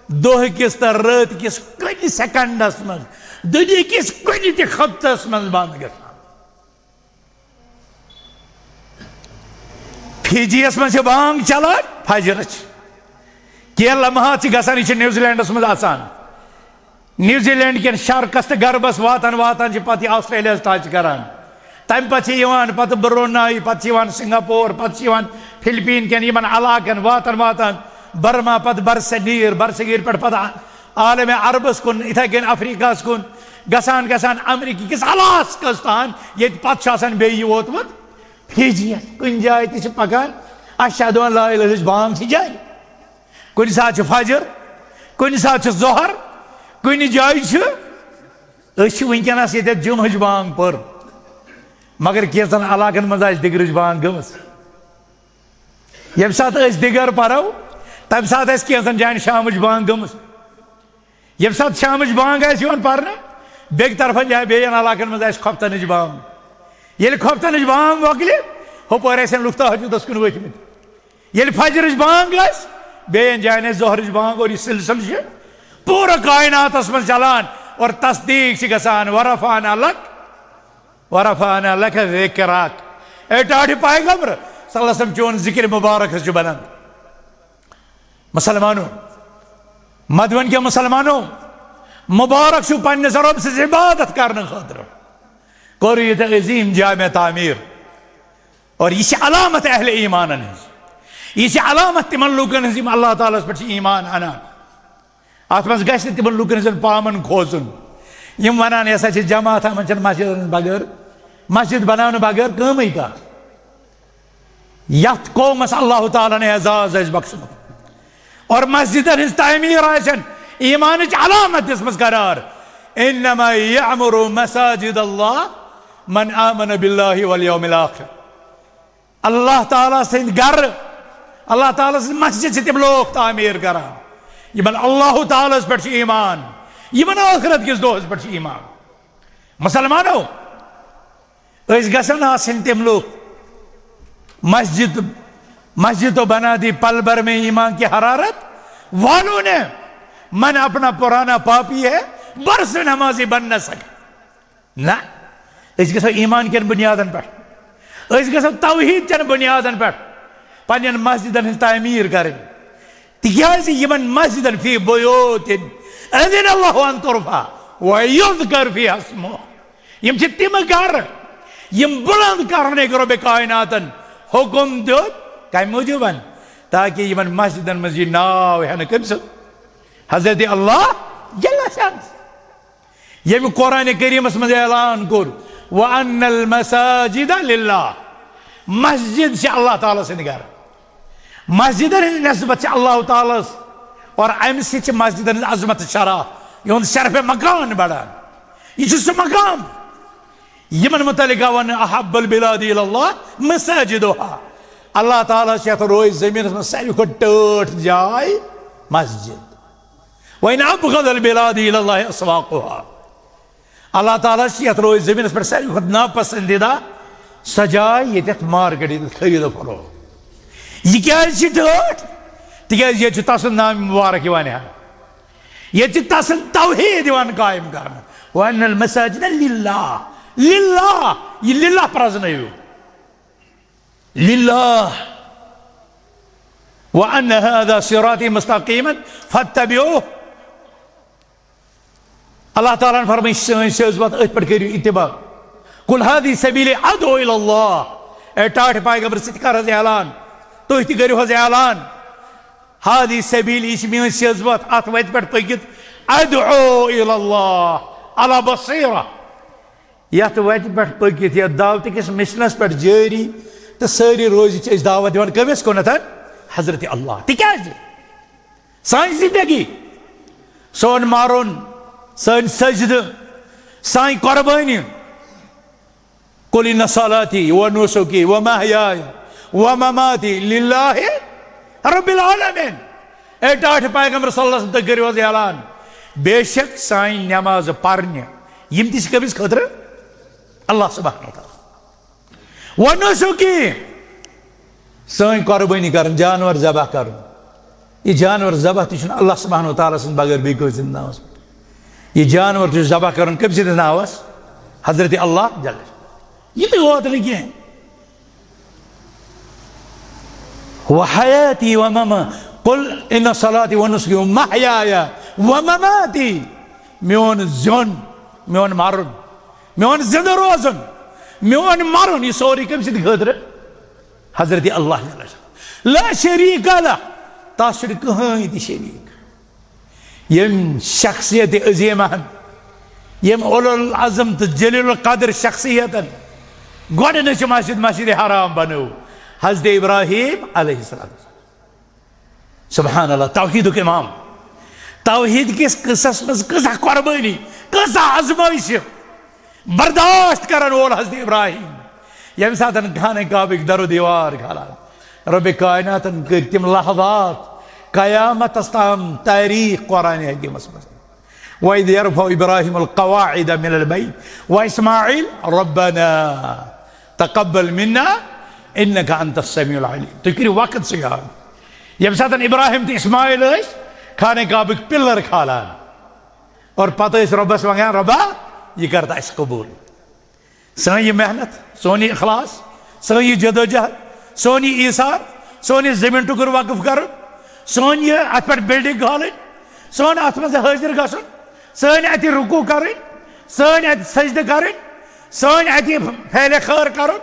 دۄہ کِس تہٕ رٲتۍ کِس کُنہِ سیکنڈس منٛز، دُنیا کِس کُنہِ تہِ خطس منٛز بنٛد گژھان۔ فیجیَس منٛز چھِ بانگ چلان فجرٕچ۔ کینٛہہ لمحات چھِ گژھان، یہِ چھِ نیوزی لینڈس منٛز اژان۔ نیوزی لینڈ کٮ۪ن شرقس تہٕ غربس واتان واتان چھِ پتہٕ یہِ آسٹریلیاہس ٹچ کران۔ تمہِ پتہٕ چھِ یِوان پتہٕ برونائی، پتہٕ چھِ یِوان سنگاپور، پتہٕ چھِ یِوان فلپین کٮ۪ن یِمن علاقن واتان واتان برما، پتہٕ برصغیر، برصغیر پٮ۪ٹھ پتہٕ عالم عربس کُن، یِتھے کٔنۍ افریقہس کُن، گژھان گژھان امریکہ کِس الاسکس تام، ییٚتہِ پتہٕ چھُ آسان بیٚیہِ یہِ ووتمُت فیجیَس۔ کُنہِ جایہِ تہِ چھِ پکان، اشہد ان لا الہ ہٕچ بانگ چھِ جارِ۔ کُنہِ ساتہٕ چھُ فجر، کُنہِ ساتہٕ چھُ ظہر، کُنہِ جایہِ چھُ، أسۍ چھِ وٕنکیٚنس ییٚتٮ۪تھ جمعٕچ بانگ پٔر، مگر کینٛژن علاقن منٛز آسہِ دِگرٕچ بانگ گٔمٕژ۔ ییٚمہِ ساتہٕ أسۍ دِگر پرو، تمہِ ساتہٕ آسہِ کینٛژن جاین شامٕچ بانگ گٔمٕژ۔ ییٚمہِ ساتہٕ شامٕچ بانگ آسہِ یِوان پرنہٕ، بیٚکہِ طرفن یا بیٚین علاقن منٛز آسہِ خۄفتنٕچ بانگ۔ ییٚلہِ خۄفتنٕچ بانگ مۄکلہِ، ہُپٲرۍ آسن لُکھ تہجدس کُن ؤتھمٕتۍ۔ ییٚلہِ فجرٕچ بانگ آسہِ، بیٚین جاین آسہِ ظہرٕچ بانگ، اور یہِ سلسلہٕ چھُ پوٗرٕ کائناتس منٛز چلان اور تصدیق چھِ گژھان، ورفعنا لک، ورفعنا لک ذکرک۔ اے ٹاٹھہِ پیغمبر صلی اللہ علیہ وسلم، چون ذکر مبارک حظ چھُ بنان۔ مسلمانو، مدوُن کیو مسلمانو، مبارک چھُ پننِس رۄب سٕنٛز عبادت کرنہٕ خٲطرٕ۔ کوٚر یہِ تہٕ عظیٖم جامع تعمیٖر۔ اور یہِ چھِ علامت اہل ایمانن ہٕنٛز۔ یہِ چھِ علامت تِمن لوٗکن ہٕنٛز یِم اللہ تعالیٰ ہس پٮ۪ٹھ چھِ ایمان انان۔ اتھ منٛز گژھِ نہٕ تِمن لوٗکن ہٕنٛزن پامن کھوژُن۔ یِم ونان، یہِ ہسا چھِ جماعت، یِمن چھنہٕ مسجدن ہٕنٛز بغٲر، مسجد بناونہٕ بغٲر کٲمٕے کانٛہہ۔ یتھ قومس اللہ تعالیٰ ہن اعزاز آسہِ بخشمُت اور مسجدن ہٕنٛز تعمیٖر آسن ایمانٕچ علامت دِژمٕژ قرار۔ انما یعمر مساجد اللہ من آمن باللہ والیوم الاخر۔ اللہ تعالیٰ سٕنٛدۍ گرٕ، اللہ تعالیٰ سٕنٛز مسجد چھِ تِم لوٗکھ تعمیٖر کران یِمن اللہ تعالیٰ ہس پٮ۪ٹھ چھُ ایمان، یِمن ٲخرت کِس دۄہس پٮ۪ٹھ چھُ ایمان۔ مسلمانو، أسۍ گژھن آسٕنۍ تِم لُکھ، مسجد، مسجد تو بنا دی پل بھر میں ایمان کی حرارت والوں نے، من اپنا پرانا پاپی ہے، برس نمازی بن نہ سکے۔ نہ، أسۍ گژھو ایمان کٮ۪ن بُنیادن پٮ۪ٹھ، أسۍ گژھو توحیٖد چٮ۪ن بُنیادن پٮ۪ٹھ پننٮ۪ن مسجدن ہٕنٛز تعمیٖر کرٕنۍ، تِکیازِ یِمن مسجدن فی بیوت اذن اللہ ان ترفع و یذکر فیہا اسمہ، یِم چھِ تِم گرٕ یِم بُلند کرنٕکۍ رۄبِ کائناتن حُکم دیُت۔ کمہِ موٗجوٗبن؟ تاکہِ یِمن مسجدن منٛز یہِ ناو ہٮ۪نہٕ کٔمۍ سُنٛد؟ حضرت اللہ جل شانہ۔ ییٚمہِ قرآن کریمس منٛز اعلان کوٚر، وَأَنَّ الْمَسَاجِدَ لِلَّهِ، مسجد چھِ اللہ تعالیٰ سٕنٛدِ گرٕ۔ مسجدن ہٕنٛز نسبت چھِ اللہ تعالیٰ ہس، اور امہِ سۭتۍ چھِ مسجدن ہٕنٛز عظمت شرح، یِہُنٛد شرف مکان بڑان۔ یہِ چھُ سُہ مقام یِمن متعلق آو وننہٕ، احب البلاد الی اللہ مساجدها۔ اللہ تعالیٰ چھِ یتھ روے زمینس منٛز ساروی کھۄتہٕ ٹٲٹھ جاے مسجد۔ وَإِنَّ أَبْغَضَ الْبِلَادِ إِلَى اللَّهِ أَسْوَاقُهَا۔ اللہ تعالیٰ چھِ یَتھ روے زٔمیٖنَس پٮ۪ٹھ ساروی کھۄتہٕ ناپسنٛدیٖدہ سۄ جاے، ییٚتٮ۪تھ مارکیٹ، ییٚتٮ۪تھ خٔریٖد و فروخت۔ یہِ کیٛازِ چھِ ٹٲٹھ؟ تِکیٛازِ ییٚتہِ چھُ تَسُنٛد نام مُبارک یِوان ہٮ۪نہٕ۔ ییٚتہِ چھِ تَسُنٛد توحیٖد یِوان قٲیِم کرنہٕ۔ وَأَنَّ الْمَسَاجِدَ لِلَّهِ۔ لِلَّهِ۔ یہِ لِلَّهِ پرٛزنٲیِو۔ لِلَّهِ۔ وَأَنَّ هَذَا صِرَاطِي مُسْتَقِيمًا فَاتَّبِعُوهُ۔ اللہ تعالیٰ ہن فرمٲے، سٲنۍ سیٚز وَتھ، أتھۍ پٮ۪ٹھ کٔرِو اتباع۔ قُلْ هَذِهِ سَبِيلِي أَدْعُو إِلَى اللَّهِ۔ اے ٹاٹھۍ پیغمبر، ژٕ تہِ کر حظ اعلان، تُہۍ تہِ کٔرِو حظ اعلان۔ هَذِهِ سَبِيلِي، یہِ چھِ میٲنۍ سیٚز وَتھ، اَتھ وَتہِ پٮ۪ٹھ پٔکِتھ۔ أَدْعُو إِلَى اللَّهِ عَلَى بَصِيرَةٍ۔ یتھ وتہِ پٮ۪ٹھ پٔکِتھ، یتھ دعوتہٕ کِس مِشنس پٮ۪ٹھ جٲری تہٕ سٲری روزِ، چھِ أسۍ دعوت دِوان کٔمِس کُنتھ؟ حضرت اللہ۔ تِکیازِ سانہِ زندگی، سون مرُن، سٲنۍ سجدٕ، سانہِ قربٲنی، قل ان صلاتی و نسکی و محیای و مماتی للہ رب العالمین۔ اے ٹاٹھۍ پیغمبر صلی اللہ علیہ وسلم، تُہۍ کٔرِو حظ اعلان، بے شک سانہِ نماز پرنہِ، یِم تہِ چھِ کٔمِس خٲطرٕ؟ اللہ سبحانہ و تعالیٰ۔ و نسکی، سٲنۍ قۄربٲنی کرٕنۍ، جانور ذبح کرُن۔ یہِ جانور ذبح تہِ چھُنہٕ اللہ سبحانہ و تعالیٰ سٕنٛدِ بغٲر بیٚیہِ کٲنٛسہِ ہٕنٛدِس ناوس پٮ۪ٹھ۔ یہِ جانور تہِ چھُ ذبح کرُن کٔمۍ سٕنٛدِس ناوس؟ حضرت اللہ جل۔ یہِ تہِ ووت نہٕ کینٛہہ۔ و حیاتی و مما، قل ان صلاتی و نسکی و محیایا و مماتی، میون زیُن، میون مرُن، میون زندٕ روزُن، میون مرُن، یہِ سورُے کٔمۍ سٕنٛدِ خٲطرٕ؟ حضرت اللہ جل شانہ۔ لا شریک لہ، تس چھُنہٕ کٕہٕنۍ تہِ شریک۔ ییٚمۍ شخصیت عظیمہ ہن، ییٚمۍ اولو العزم تہٕ جلیل القدر شخصیتن گۄڈٕنِچ مسجد، مسجد حرام بنٲو، حضرت ابراہیم علیہ السلام۔ سبحان اللہ، توحیدُک امام۔ توحید کِس قصس منٛز کۭژاہ قربٲنی، کۭژاہ آزمٲیشہِ برداشت کرن وول حضرت ابراہیم، ییٚمہِ ساتہٕ خانہ کعبٕکۍ در و دیوار کھلان، رۄبِ کائناتن کٔرۍ تِم لحظات قیامتس تام تاریخ قرآن حکیمس منٛز۔ وَإِذْ يَرْفَعُ إِبْرَاهِيمُ الْقَوَاعِدَ مِنَ الْبَيْتِ وَإِسْمَاعِيلُ رَبَّنَا تَقَبَّلْ مِنَّا إِنَّكَ أَنْتَ السَّمِيعُ الْعَلِيمُ۔ تُہۍ کٔرِو وقت سُہ یاد۔ ییٚمہِ ساتہٕ ابراہیم تہٕ اسماعیل ٲسۍ خانہ کعبٕکۍ پِلر کھالان اور پتہٕ ٲسۍ رۄبس ونان، رۄبا، یہِ کر تہٕ اَسہِ قبوٗل۔ سٲنۍ یہِ محنت، سون یہِ اخلاص، سٲنۍ یہِ جدوجہد، سون یہِ ایثار، سون یہِ زٔمیٖن ٹُکُر وقف کرُن، سون یہِ اتھ پٮ۪ٹھ building کھالٕنۍ، سون اتھ منٛز حٲضِر گژھُن، سٲنۍ اتہِ رکوع کرٕنۍ، سٲنۍ اتہِ سجدٕ کرٕنۍ، سٲنۍ اتہِ فعلِ خٲر کرُن،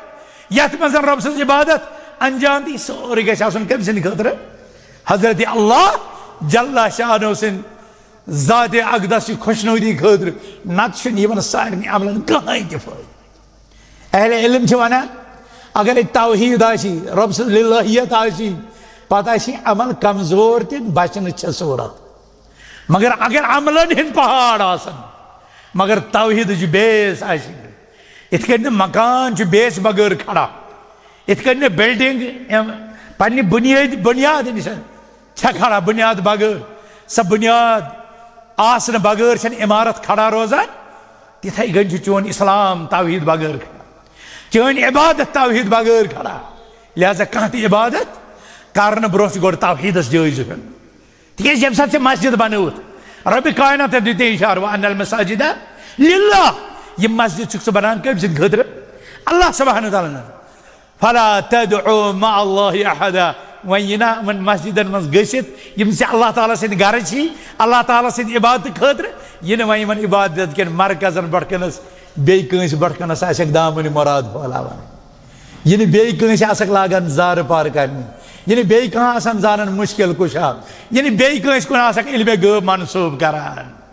یتھ منٛز رۄب سٕنٛز عبادت انجام دی، سورُے گژھِ آسُن کٔمۍ سٕنٛدِ خٲطرٕ؟ حضرت اللہ جل شانہ سٕنٛدِ ذاتِ اقدس چہِ خۄشنودی خٲطرٕ، نتہٕ چھُنہٕ یِمن سارنٕے عملن کٕہٕنۍ تہِ فٲیدٕ۔ اہل علم چھِ ونان، اگر توحید آسی، رب سٕنٛز للہیت آسی، پتہٕ آسی عمل کمزور تہِ، بچنٕچ چھےٚ صورت۔ مگر اگر عملن ہٕنٛدۍ پہاڑ آسن، مگر توحیدٕچ base آسہِ نہٕ، یِتھ کٔنۍ نہٕ مکان چھُ base بغٲر کھڑا، یِتھ کٔنۍ نہٕ building، اَم، پننہِ بُنیٲدۍ، بُنیاد نِش چھےٚ کھڑا بُنیاد بغٲر، سۄ بنیاد آسنہٕ بغٲر چھنہٕ عمارت کھڑا روزان۔ تِتھے کٔنۍ چھُ چون اسلام توحید بغٲر کھڑا، چٲنۍ عبادت توحید بغٲر کھڑا۔ لہذا کانٛہہ تہِ عبادت کرنہٕ برونٛہہ چھُ گۄڈٕ توحیدس جٲیزٕ ہیوٚن۔ تِکیازِ ییٚمہِ ساتہٕ ژےٚ مسجد بنٲوٕتھ، رۄبِ کائنات دیُت اشارٕ، "وأن المساجد لله"، یہِ مسجد چھُکھ ژٕ بنان کٔمۍ سٕنٛدِ خٲطرٕ؟ اللہ سبحانہ و تعالیٰ ہن۔ "فلا تدعوا مع الله أحدا"، وۄنۍ یہِ نہ یِمن مسجدن منٛز گٔژھِتھ یِم ژےٚ اللہ تعالیٰ سٕنٛدِ گرٕ چھی، اللہ تعالیٰ سٕنٛدِ عبادتہٕ خٲطرٕ، یہِ نہٕ وۄنۍ یِمن عبادت کٮ۪ن مرکزن برٛونٛہہ کنس بیٚیہِ کٲنٛسہِ برٛونٛہہ کنس آسٮ۪کھ دامنہِ مراد پھٲلاوان، یہِ نہٕ بیٚیہِ کٲنٛسہِ آسکھ لاگان زارٕ پار کرنہِ، یہِ نہٕ بیٚیہِ کانٛہہ آسان زانان مشکل کشا، یہِ نہٕ بیٚیہِ کٲنٛسہِ کُن آسکھ علمِ غٲب منسوب کران۔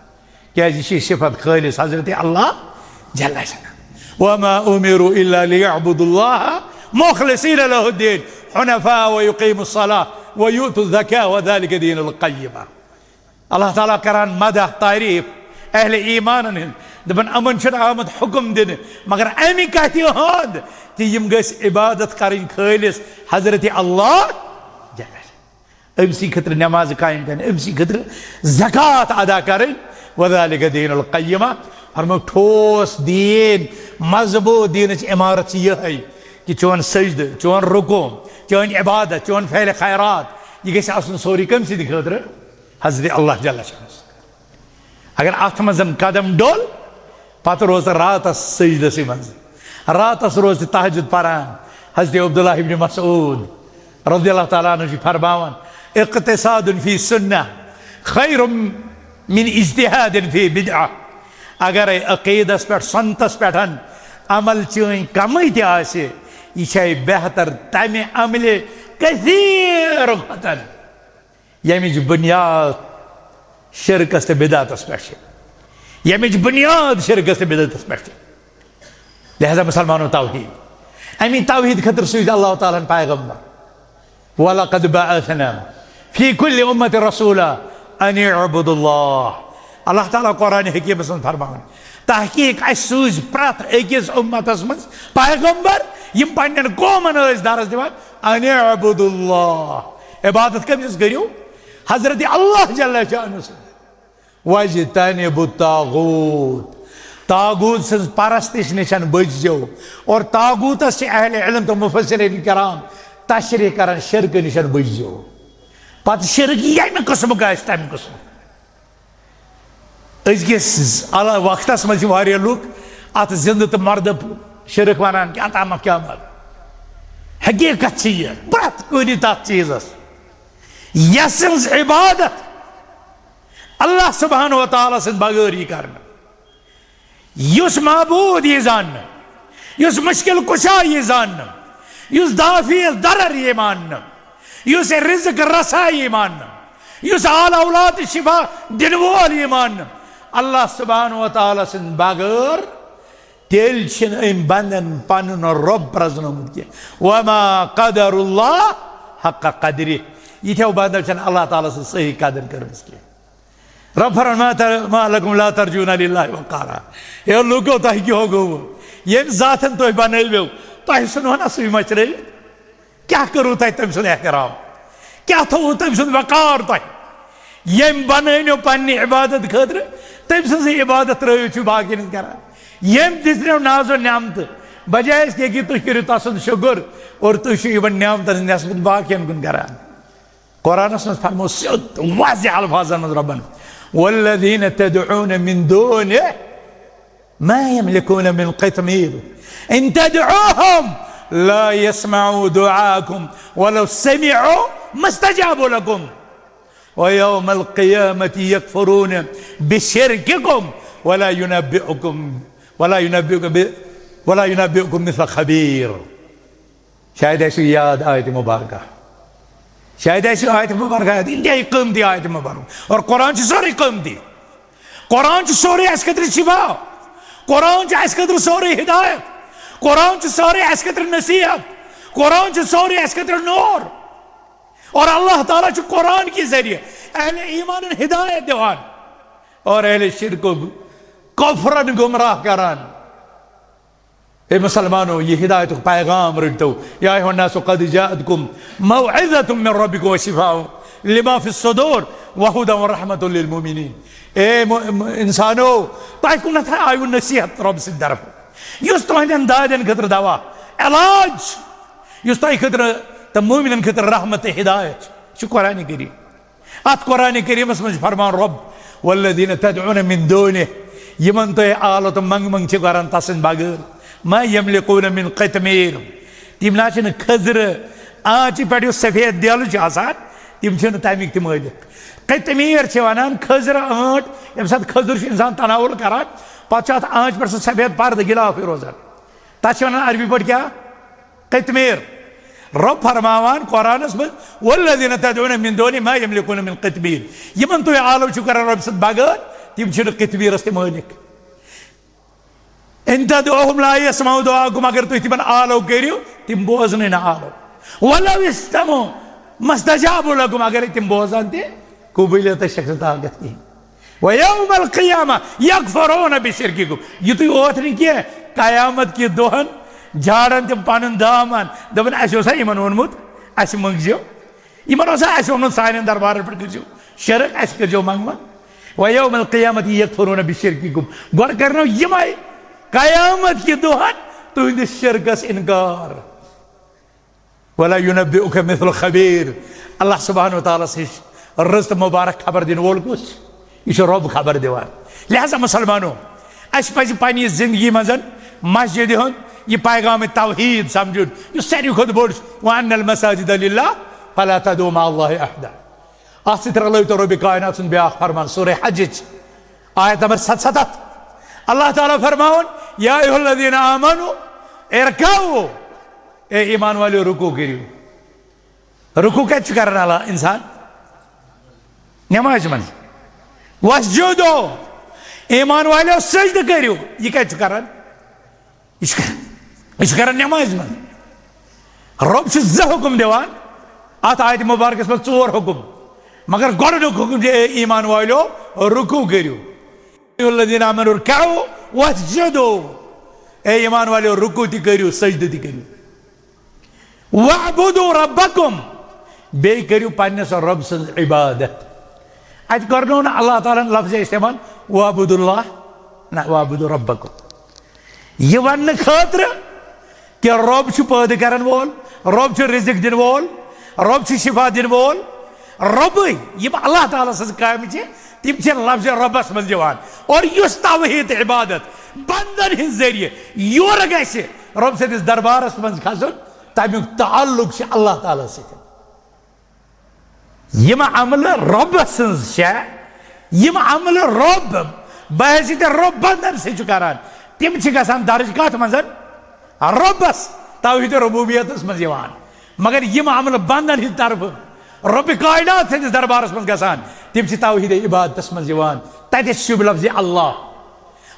کیازِ یہِ چھِ صفت خٲلص حضرت اللہ جل شانہ۔ "وما أمروا إلا ليعبدوا الله مخلصين له الدين حنفاء ويقيموا الصلاة ويؤتوا الزكاة وذلك دين القيمة"۔ اللہ تعالیٰ کران مدح، تعریف اہل ایمانن ہُنٛد، دپان، یِمن چھُنہٕ آمُت حکم دِنہٕ مگر امہِ کتھِ ہُنٛد کہِ یِم گٔژھۍ عبادت کرٕنۍ خٲلص حضرت اللہ جل شانہ۔ أمۍ سٕے خٲطرٕ نماز قائم کرٕنۍ، أمۍ سٕے خٲطرٕ زکوٰۃ ادا کرٕنۍ۔ وذلك دین القیمہ۔ فرمو، ٹھوس دین، مضبوط دینٕچ عمارت چھِ یِہے کہِ چون سجدٕ، چون رکوع، چٲنۍ عبادت، چون فعل خیرات، یہِ گژھِ آسُن سورُے کٔمۍ سٕنٛدِ خٲطرٕ؟ حضرت اللہ جل شانہ۔ اگر اتھ منٛز قدم ڈوٚل، پتہٕ روز راتس سجدسٕے منٛز، راتس روز تہجد پران۔ حضرت عبداللہ ابن مسعود رضی اللہ تعالیٰ عنہ چھُ فرماوان، "اقتصاد فی سنہ خیر من اجتہاد فی بدعہ"۔ اگرے عقیدس پٮ۪ٹھ، سنتس پٮ۪ٹھ عمل چٲنۍ کمٕے تہِ آسہِ، یہِ چھے بہتر تمہِ عملہِ کثیر کھۄتن ییٚمِچ بُنیاد شرکس تہٕ بدعتس پٮ۪ٹھ چھِ، ییٚمِچ بُنیاد شرکس تہٕ بدعتس پٮ۪ٹھ چھِ۔ لہذا مسلمانو، توحید، امی توحید خٲطرٕ سوٗز اللہ تعالیٰ ہن پیغمبر۔ "ولقد بعثنا فی کل امت رسولا ان اعبدوا اللہ"۔ اللہ تعالیٰ قرآن حکیمس منٛز فرماوان، تحقیق، اسہِ سوٗز پرٛٮ۪تھ أکِس امتس منٛز پیغمبر، یِم پننٮ۪ن قومن ٲسۍ درس دِوان، "ان اعبدوا اللہ"، عبادت کٔمِس کٔرِو؟ حضرت اللہ جل شانہ سٕنٛز۔ "واجتنبوا الطاغوت"، طاغوت سٕنٛز پرستش نِش بٔچزیو۔ اور طاغوتس چھِ اہل علم تہٕ مفسرین کرام تشریح کران، شرکہٕ نِش بٔچزیو۔ پتہٕ شرک ییٚمہِ قٕسمُک آسہِ، تمہِ قٕسمُک۔ أزکِس علا-، وقتس منٛز چھِ واریاہ لُکھ اتھ زندٕ تہٕ مردٕ شرک ونان، کیٛاہ تامتھ کیٛاہ مت۔ حقیقت چھِ یہِ، پرٛٮ۪تھ کُنہِ تتھ چیٖزس، یسٕنٛز عبادت اللہ سبحانہ و تعالیٰ سٕنٛدِ بغٲر یی کرنہٕ، یُس معبود یی زاننہٕ، یُس مشکل کشا یی زاننہٕ، یُس دافع ضرر یی ماننہٕ، یُس رزق رسا یی ماننہٕ، یُس آل اولاد شفا دِنہٕ وول یی ماننہٕ، اللہ سبحانہ و تعالیٰ سٕنٛدِ بغٲر، تیٚلہِ چھِنہٕ أمۍ بندن پنُن رۄب پرزنومُت کینٛہہ۔ "وما قدر اللہ حق قدرہ"، یِتھیو بندو چھَنہٕ اللہ تعالیٰ سٕنٛز صحیح قدر کٔرمٕژ کینٛہہ۔ رب فرماوان، "ما تر-، ما لکم لا ترجون للہ وقارا"۔ ہے لوٗکو، تۄہہِ کیٛاہ گوٚوٕ؟ ییٚمہِ ذاتن تُہۍ بنٲوِو، تۄہہِ ژھٕنوٕ نا سُے مٔشرٲوِتھ؟ کیٛاہ کوٚروٕ تۄہہِ تٔمۍ سُنٛد احترام؟ کیٛاہ تھوٚوٕ تٔمۍ سُنٛد وقار تۄہہِ؟ ییٚمۍ بنٲونو پننہِ عبادت خٲطرٕ، تٔمۍ سٕنٛزٕے عبادت ترٲوِتھ چھِو باقین ہٕنٛز کران۔ ییٚمۍ دِژنو ناز و نعمتہٕ، بجایس کہِ کہِ تُہۍ کٔرِو تسُنٛد شُکر اور تُہۍ چھِو یِمن نعمتن ہٕنٛز نسبت باقین کُن کران۔ قرآنس منٛز فرمو سیوٚد واضح الفاظن منٛز ربن، "والذین تدعون من دونہ ما یملکون من قطمیر ان تدعوہم لا یسمعوا دعاءکم ولو سمعوا ما استجابوا لکم ویوم القیامۃ یکفرون بشرککم ولا ینبئکم ولا ینبئکم ب-، ولا ینبئکم مثل خبیر"۔ شاید آسہِ یاد آیت مبارکہ، شاید آسہِ آیت مبارکہ یاد، انتہائی قۭمتی آیت مبارک۔ اور قرآن چھُ سورُے قۭمتی۔ قرآن چھُ سورُے اَسہِ خٲطرٕ شفا۔ قرآن چھُ اَسہِ خٲطرٕ سورُے ہدایت۔ قرآن چھُ سورُے اَسہِ خٲطرٕ نصیحت۔ قرآن چھُ سورُے اَسہِ خٲطرٕ نور۔ اور اللہ تعالیٰ چھُ قرآن کہِ ذریعہ اہل ایمانن ہدایت دِوان اور اہل شرک و کفرن گمراہ کران۔ اے مسلمانو، یہِ ہدایتُک پیغام رٔٹتو۔ یا ایھا الناس قد جاءتکم موعظۃ من ربکم وشفاء لما فی الصدور۔ وہدی ورحمۃ للمؤمنین۔ اے مو-، مو-، انسانو، تۄہہِ کُنتھ آیوٕ نصیحت رۄب سٕنٛدِ طرفہٕ، یُس تُہنٛدٮ۪ن دادٮ۪ن خٲطرٕ دوا، علاج، یُس تۄہہِ خٲطرٕ تہٕ مومنن خٲطرٕ رحمت تہٕ ہدایت چھُ، یہِ چھُ قرآن کریم۔ اتھ قرآن کریمس منٛز چھُ فرمان رۄب، والذین تدعون من دونہ، یِمن تُہۍ آلو تہٕ منٛگ منٛگ چھِ کران تسٕنٛدِ بغٲر، ما یملکون من قطمیر، تِم نہ چھِنہٕ کھٔزرٕ، آنچہِ پٮ۪ٹھ یُس سفید دیلہٕ چھُ آسان، تِم چھِنہٕ تَمِکۍ تہِ مٲلِک۔ قطمیر چھِ وَنان کھٔزرٕ آنٹ، ییٚمہِ ساتہٕ کھٔزٕر چھُ اِنسان تناوُل کَران، پَتہٕ چھُ اَتھ آنچہِ پٮ۪ٹھ سُہ سفید پَردٕ غلافٕے روزان۔ تَتھ چھِ وَنان عربی پٲٹھۍ کیٛاہ؟ قطمیر۔ رۄب فرماوان قرآنَس منٛز، والذین تدعون من دونہ ما یملکون من قطمیر، یِمَن تُہۍ آلو چھِو کَران رۄبہِ سۭتۍ بغٲر، تِم چھِنہٕ قطمیرَس تہِ مٲلِک۔ ان تدعوہم لا یسمعوا دعاءکم، اگر تُہۍ تِمن آلو کٔرِو، تِم بوزنٕے نہٕ آلو۔ ولو استمعوا مستجابوا لکم، اگر تِم بوزان تہِ، قبولیت چھکھ نہٕ طاقت کِہیٖنۍ۔ ویوم القیامہ یکفرون بشرککم، یُتُے اوت نہٕ کینٛہہ، قیامت کہِ دۄہن جھاڑن تِم پنُن دامن، دپان، اسہِ اوسا یِمن ووٚنمُت، اسہِ منٛگزیو؟ یِمن اوسا اَسہِ ووٚنمُت سانٮ۪ن دربارن پٮ۪ٹھ کٔرۍزیو شرک، اَسہِ کٔرۍزیو منٛگمہٕ؟ ویوم القیامت یکفرون بشرککم، گۄڈٕ کرنو یِمے قیامت کہِ دۄہن تُہنٛدِس شرکس انکار۔ ولا ینبئک مثل خبیر، اللہ سبحانہ و تعالیٰ ہس ہِش رٕژ تہٕ مبارک خبر دِنہٕ وول کُس چھُ؟ یہِ چھُ رۄب خبر دِوان۔ لہذا مسلمانو، اَسہِ پَزِ پننہِ زندگی منٛز مسجدِ ہُنٛد یہِ پیغام توحید سمجھُن، یُس ساروی کھۄتہٕ بوٚڑ چھُ، وَأَنَّ الْمَسَاجِدَ لِلَّهِ فَلَا تَدْعُوا مَعَ اللَّهِ أَحَدًا۔ اَتھ سۭتۍ رلٲوتو رۄبِ کائنات سُنٛد بیٛاکھ فرمان، سورہ حجٕچ آیت نمبر ستستھ۔ اللہ تعالیٰ فرماوان، یا ایھا الذین آمنوا ارکعوا، اے ایمان والو، رکوع کٔرِو۔ رکوع کتہِ چھُ کران اللہ انسان؟ نمازِ منٛز۔ واسجدوا، ایمان والو سجدٕ کٔرِو۔ یہِ کتہِ چھُ کران؟ یہِ چھُ کران، یہِ چھُ کران نمازِ منٛز۔ رۄب چھُ زٕ حُکُم دِوان اتھ آیتِ مُبارکس منٛز، ژور حُکُم، مگر گۄڈٕنیُک حُکُم چھُ، اے ایمان والو، رکوع کٔرِو۔ الذین آمنوا ارکعوا واسجدوا، اے ایمان والو، رکوع تہِ کٔرِو، سجدٕ تہِ کٔرِو۔ واعبدوا ربکم، بیٚیہِ کٔرِو پننِس رۄب سٕنٛز عبادت۔ اتہِ کرنو نہٕ اللہ تعالیٰ ہن لفظ استعمال، واعبدوا اللہ، نہ، واعبدوا ربکم۔ یہِ وننہٕ خٲطرٕ کہِ رۄب چھُ پٲدٕ کرن وول، رۄب چھُ رزق دِنہٕ وول، رۄب چھُ شفا دِنہٕ وول۔ رۄبٕے، یِم اللہ تعالیٰ سٕنٛز کامہِ چھِ، تِم چھِ لفظ رۄبس منٛز یِوان۔ اور یُس توحید عبادت بندن ہٕنٛدۍ ذٔریعہٕ یورٕ گژھِ رۄب سٕنٛدِس دربارس منٛز کھسُن، تمیُک تعلق چھُ اللہ تعالیٰ سۭتۍ۔ یِم عملہٕ رۄبہٕ سٕنٛز چھےٚ، یِم عملہٕ رۄب بحیثیت رۄب بندن سۭتۍ چھُ کران، تِم چھِ گژھان درج کتھ منٛز؟ رۄبس، توحید ربوبیتس منٛز یِوان۔ مگر یِم عملہٕ بندن ہٕنٛدِ طرفہٕ رۄبِ کائنات سٕنٛدِس دربارس منٛز گژھان، تِم چھِ توحید عبادتس منٛز یِوان۔ تتٮ۪تھ چھُ لفظ اللہ۔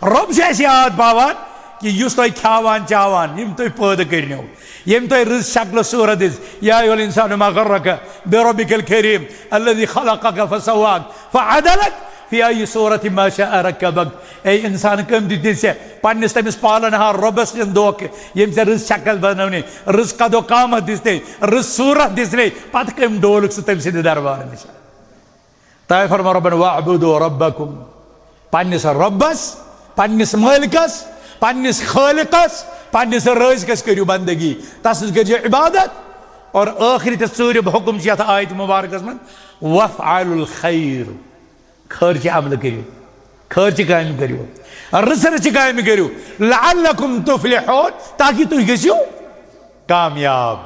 رۄب چھُ اَسہِ یاد پاوان کہِ یُس تۄہہِ کھیاوان چاوان، یِم تُہۍ پٲدٕ کٔرنو، ییٚمۍ تۄہہِ رٕژ شکلہٕ صوٗرت دِژ، یا ایھا الانسان ما غرک بربک الکریم الذی خلقک فسواک فعدلک فی ای صورت ما شاء رکبک۔ اے انسان، کٔمۍ دیُت ژےٚ پننِس تٔمِس پالن ہار رۄبس نِش دھوکہٕ، ییٚمۍ ژےٚ رٕژ شکل بنٲونٕے، رٕژ قد و قامت دِژنے، رٕژ صوٗرت دِژنے، پتہٕ کٔمۍ ڈولُکھ سُہ تٔمۍ سٕنٛدِ دربارٕ نِش؟ تۄہہِ فرموو رۄبن، "واعبدوا ربکم"، پننِس رۄبس، پننِس مٲلکس، پننِس خٲلقس، پننِس رٲزقس کٔرِو بندگی، تسٕنٛز کٔرِو عبادت۔ اور ٲخری تہٕ ژوٗرِم حُکم چھُ یتھ آیت مُبارکس منٛز، "وافعلوا الخیر"، خٲرچہِ عملہٕ کٔرِو، خٲرچہِ کامہِ کٔرِو، رٕژٕ رٕژٕ کامہِ کٔرِو، "لعلکم تفلحون"، تاکہِ تُہۍ گٔژھِو کامیاب۔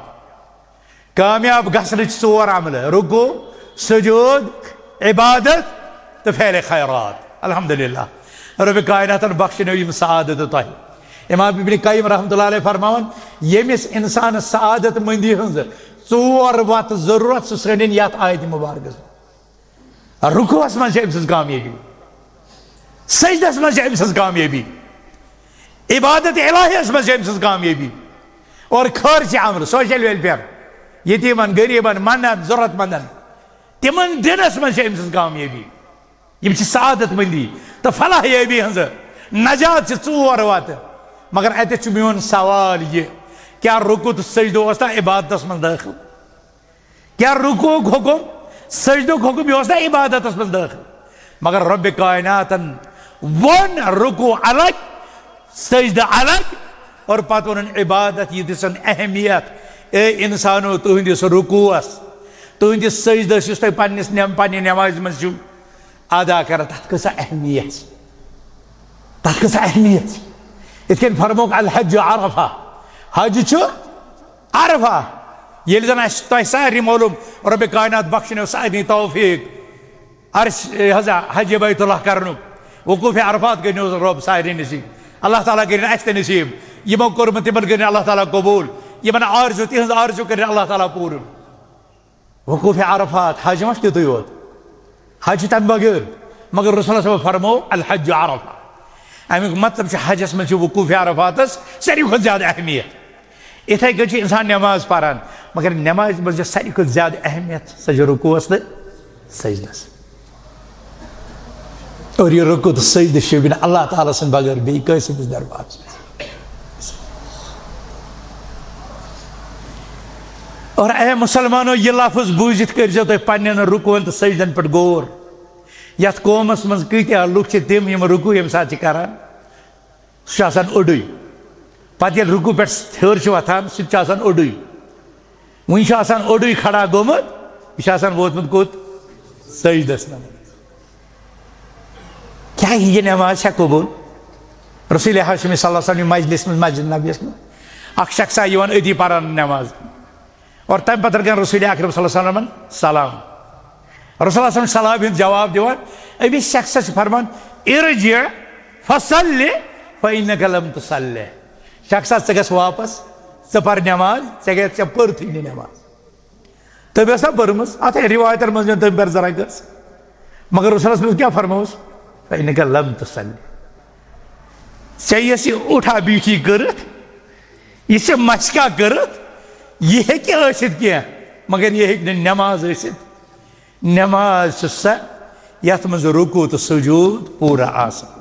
کامیاب گژھنٕچ ژور عملہٕ، رکوع، سجود، عبادت تہٕ فعل خیرات۔ الحمدللہ، رب کائناتن بخشنو یِم سعادت تۄہہِ۔ امام ابن قیم رحمۃ اللہ علیہ فرماوان، ییٚمِس انسانس سعادت مندی ہٕنٛز ژور وتہٕ ضرورت، سُہ ژھٲنٛڈِن یتھ آیتِ مبارکس۔ رکوعس منٛز چھِ أمۍ سٕنٛز کامیٲبی، سجدس منٛز چھِ أمۍ سٕنٛز کامیٲبی، عبادت الہیس منٛز چھِ أمۍ سٕنٛز کامیٲبی، اور خٲرچہِ عمل، سوشل ویلفیئر، یتیمن، غریبن، منٛدن، ضرورت مندن، تِمن دِنس منٛز چھِ أمۍ سٕنٛز کامیٲبی۔ یِم چھِ سعادت مندی تہٕ فلاح یٲبی ہٕنٛز، نجات چھِ ژور وتہٕ۔ مگر اتٮ۪تھ چھُ میون سوال یہِ، کیٛاہ رکوع تہٕ سجدٕ اوس نا عبادتس منٛز دٲخل؟ کیا رکوعک حکم سجدُک حکم، یہِ اوس نہ عبادتس منٛز دٲخل، مگر رۄبِ کائناتن ووٚن رکوع الگ، سجدٕ الگ، اور پتہٕ ووٚنُن عبادت، یہِ دِژٕن اہمیت۔ اے انسانو، تُہنٛدِس رکوعس، تُہنٛدِس سجدس، یُس تُہۍ پننِس نٮ۪م-، پننہِ نمازِ منٛز چھِو ادا کران، تتھ کۭژاہ اہمیت چھِ، تتھ کۭژاہ اہمیت چھِ۔ یِتھ کٔنۍ فرمووُکھ، الحج عرفہ، حج چھُ عرفہ۔ ییٚلہِ زن اسہِ تۄہہِ سارنٕے معلوم، رۄبِ کائنات بخشنو سارنٕے توفیق عرش، یہِ حظ، حج بیت اللہ کرنُک، وقوف عرفات کٔرِنو رۄب سارنٕے نصیب۔ اللہ تعالیٰ کٔرِن اسہِ تہِ نصیب۔ یِمو کوٚرمُت، تِمن کٔرِن اللہ تعالیٰ قبول۔ یِمن آرزو، تِہنٛز آرزو کٔرِن اللہ تعالیٰ پوٗرٕ۔ وقوف عرفات، حج ما چھُ تیُتُے یوت؟ حج چھُ تَمہِ بغٲر۔ مگر رسول اللہ صلی اللہ علیہ وسلم فرمو، الحج عرفہ۔ اَمیُک مطلب چھُ، حجس منٛز چھُ وقوف عرفاتس ساروی کھۄتہٕ زیادٕ اہمیت۔ اِتھَے کٔنۍ چھُ اِنسان نٮ۪ماز پران، مگر نٮ۪مازِ منٛز چھِ ساروی کھۄتہٕ زیادٕ اہمیت، سۄ چھِ رکوعس تہٕ سجدس۔ اور یہِ رکوع تہٕ سجدٕ چھِ بِنا اللہ تعالیٰ سٕنٛدِ بغٲر بیٚیہِ کٲنٛسہِ ہٕنٛدِس دربارس منٛز۔ اور اے مسلمانو، یہِ لفظ بوٗزِتھ کٔرۍزیو تُہۍ پننٮ۪ن رکوعن تہٕ سجدن پٮ۪ٹھ غور۔ یتھ قومس منٛز کۭتیاہ لُکھ چھِ تِم، یِم رکوع ییٚمہِ ساتہٕ چھِ کران، سُہ چھُ آسان اوٚڑُے۔ پتہٕ ییٚلہِ رکوع پٮ۪ٹھ ہیوٚر چھُ وۄتھان، سُہ تہِ چھُ آسان اوٚڑُے۔ وُنہِ چھُ آسان اوٚڑُے کھڑا گوٚمُت، یہِ چھُ آسان ووتمُت کوٚت؟ سجدس منٛز۔ کیٛاہ یہِ نماز چھا قبول؟ رسول ہاشمی صلی اللہ علیہ وسلم مجلس منٛز، مسجد نبویس منٛز اکھ شخص آو یِوان، أتی پران نماز۔ اور تمہِ پتہٕ کٔرۍ رسول اکرم صلی اللہ علیہ وسلمن سلام۔ رسول اللہ صلی اللہ علیہ وسلم سلام ہُنٛد جواب دِوان، أمِس شخصس چھِ فرمان، ارجع فصل فإنک لم تصل۔ شخصا، ژٕ گژھ واپس، ژٕ پر نماز، ژےٚ گژھِ، ژےٚ پٔرتھٕے نہٕ نماز۔ تٔمۍ ٲس نا پٔرمٕژ، اتھ ہے روایتن منٛز چھُنہٕ تٔمۍ پٮ۪ٹھ ذرا کٲنٛسہِ۔ مگر رسول اللہ صلی اللہ علیہ وسلم کیٛاہ فرمووُس؟ فإنک لم تصل۔ ژےٚ یۄس یہِ اٹھا بیٹھی کٔرٕتھ، یہِ چھےٚ مشقہ کٔرٕتھ، یہِ ہیٚکہِ ٲسِتھ کینٛہہ، مگر یہِ ہیٚکہِ نہٕ نٮ۪ماز ٲسِتھ۔ نٮ۪ماز چھِ سۄ، یَتھ منٛز رکوع تہٕ سجود پوٗرٕ آسان۔